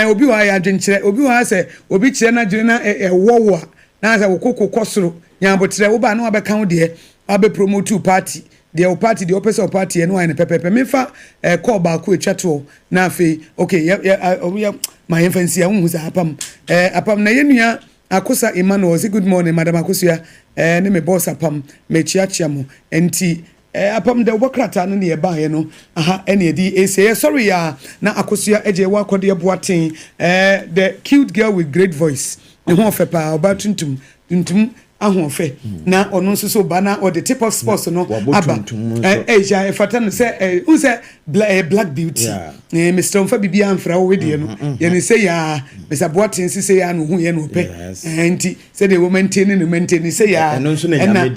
Obi wɔ ha yɛ adwenkyerɛ, obi wɔ ha sɛ obi kyerɛ n'adwene na ɛwɔ wo a, na sɛ wo koko kɔ soro. Nya aboterɛ, wo ba na wabɛka wo deɛ, wabɛ promote wo party deɛ, wo party deɛ wopɛ sɛ wo party yɛ no wayɛ no pɛpɛpɛ. Memfa eh, call baako atwa toɔ na afei okay yɛ yɛ yɛ ma yɛmfa nsi a wohu sɛ apam eh, apam na yɛnua Akosa Emmanuel ɔse good morning Madam Akosua eh, ne me boss apam mekyeakyea mo nti eh, apam dɛ wobɔ krataa no ne yɛbaeɛ no aha ɛne ɛde ɛsie yɛsɔre yɛ a na Akosua agye ɛwɔ akɔdeɛ boaten eh, the cute girl with great voice, ne ho ɔfɛ paa, ɔbaa tuntum tuntum ahoɔfɛ na ɔno nso so ba na ɔde tip of sports no aba. Ɛyà ɛfata no sɛ ɛ n sɛ ɛyɛ black beauty ɛɛ mesrɛ nfa bibi anfra wo wedeɛ no yɛn sɛ yaa mr Boaten sɛ yaa na ohun yɛ na ɔpɛ ɛɛ nti sɛdeɛ wɔ maintain ne maintain sɛ yaa ɛna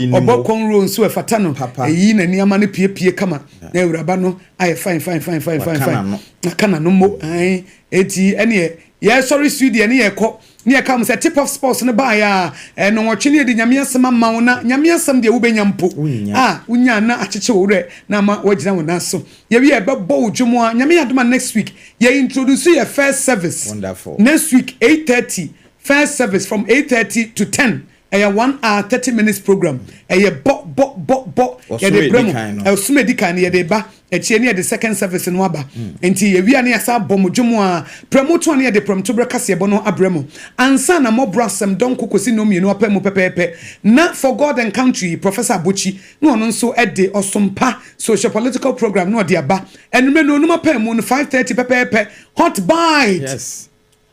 ɔbɔ kɔn row nso ɛfata no, ɛyi na nneɛma no piepie kama na awuraba no ayɛ fine fine fine fine fine fine na kana no mo ɛn eti ɛneɛ yɛsɔre studio ne yɛkɔ ne yɛka mo sɛ tip of sports no baeɛ a ɛnɔwɔtwe ne yɛde Nyame asɛm ama wo, na Nyame asɛm deɛ wobɛnya mpo a wonya na akyekye wo werɛ na ama woagyina wo nan so. Yɛwie a ɛbɛbɔ wo dwom a Nyame adom a next week yɛ introduce yɛ first service. Wonderful. Next week 8:30 first service, from 8:30 to 10, ɛyɛ 1 hour 30 minutes program. Ɛyɛ bɔ bɔ bɔ bɔ yɛde brɛ mu. Ɛsum edi kan no yɛde ba akyire ne yɛde second service no aba, nti yɛwia ne yɛsa bɔ mo dwom a prɛmo to a ne yɛde prɛmto berɛ kaseɛbɔ no abrɛ mu ansa na mmɔborɔ asɛm dɔnko kɔsi nnɔmmienu apɛ mu pɛpɛɛpɛ. Na for God and Country, Professor Abokyi na ɔno nso de ɔsompa social political program na ɔde aba. Ɛnumɛ no onum apɛ mu no 5:30 pɛpɛɛpɛ, Hot Bite. Yes.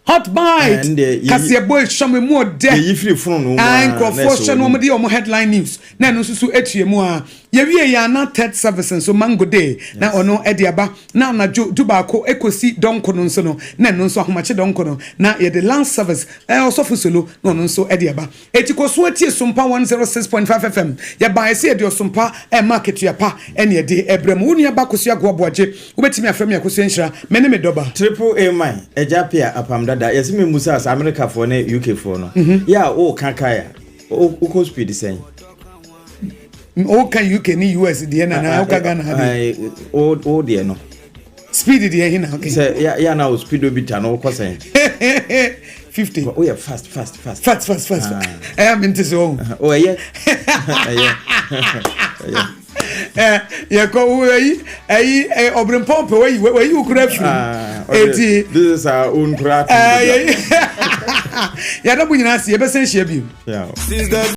Hot Bite, kaseɛbɔ ehwam emu ɔdɛ. Yɛyi firi fononoo mu a, na nkurɔfoɔ ɛsɛ hwɛ no w'anim. wɔn de yɛ wɔn headline news na ɛno nso so etua mu a. Yɛwie yɛ a na third service nso Mango Day na ɔno ɛde aba na anadwo dubaako ekosi dɔnko no nso no na ɛno nso ahomakye dɔnko no na yɛde last service ɔsɔfo solo na ɔno nso ɛde aba. Eti kɔ so tie Sompa 106.5 FM. Yɛbaeɛ sɛ yɛde ɔsompa rema akatua pa ne yɛde rebrɛ mo. Wo nua ba Akosua Agoa Boagye, wobɛtumi afrɛ me Akosua Nhyira. Me ne me dɔba. Triple A man, Agya Appiah Apam Dada, yɛse me mmusa sɛ America foɔ ne UK foɔ no, yɛ a wo ka kae a, wo kɔ speed sɛn? Wo ka UK ne US deɛ na na wo ka Ghana ha deɛ? Wo deɛ no. Speed deɛ he na okay. Sɛ ya ya na o speedometer no wokɔ sɛn? 50. O yɛ fast fast fast. Fast fast fast. Ɛyà mi nti so. O ɛyɛ ɛyɛ ɛyɛ. Ɛ yɛ kɔ wo ɛyi ɛyi ɔbɛnpɔn pɛ wɔyi wɔyi okura firi. Eti. This is our own kura. Ɛɛ yɛ yɛda mo nyinaa se yɛbɛsɛn hyia bio.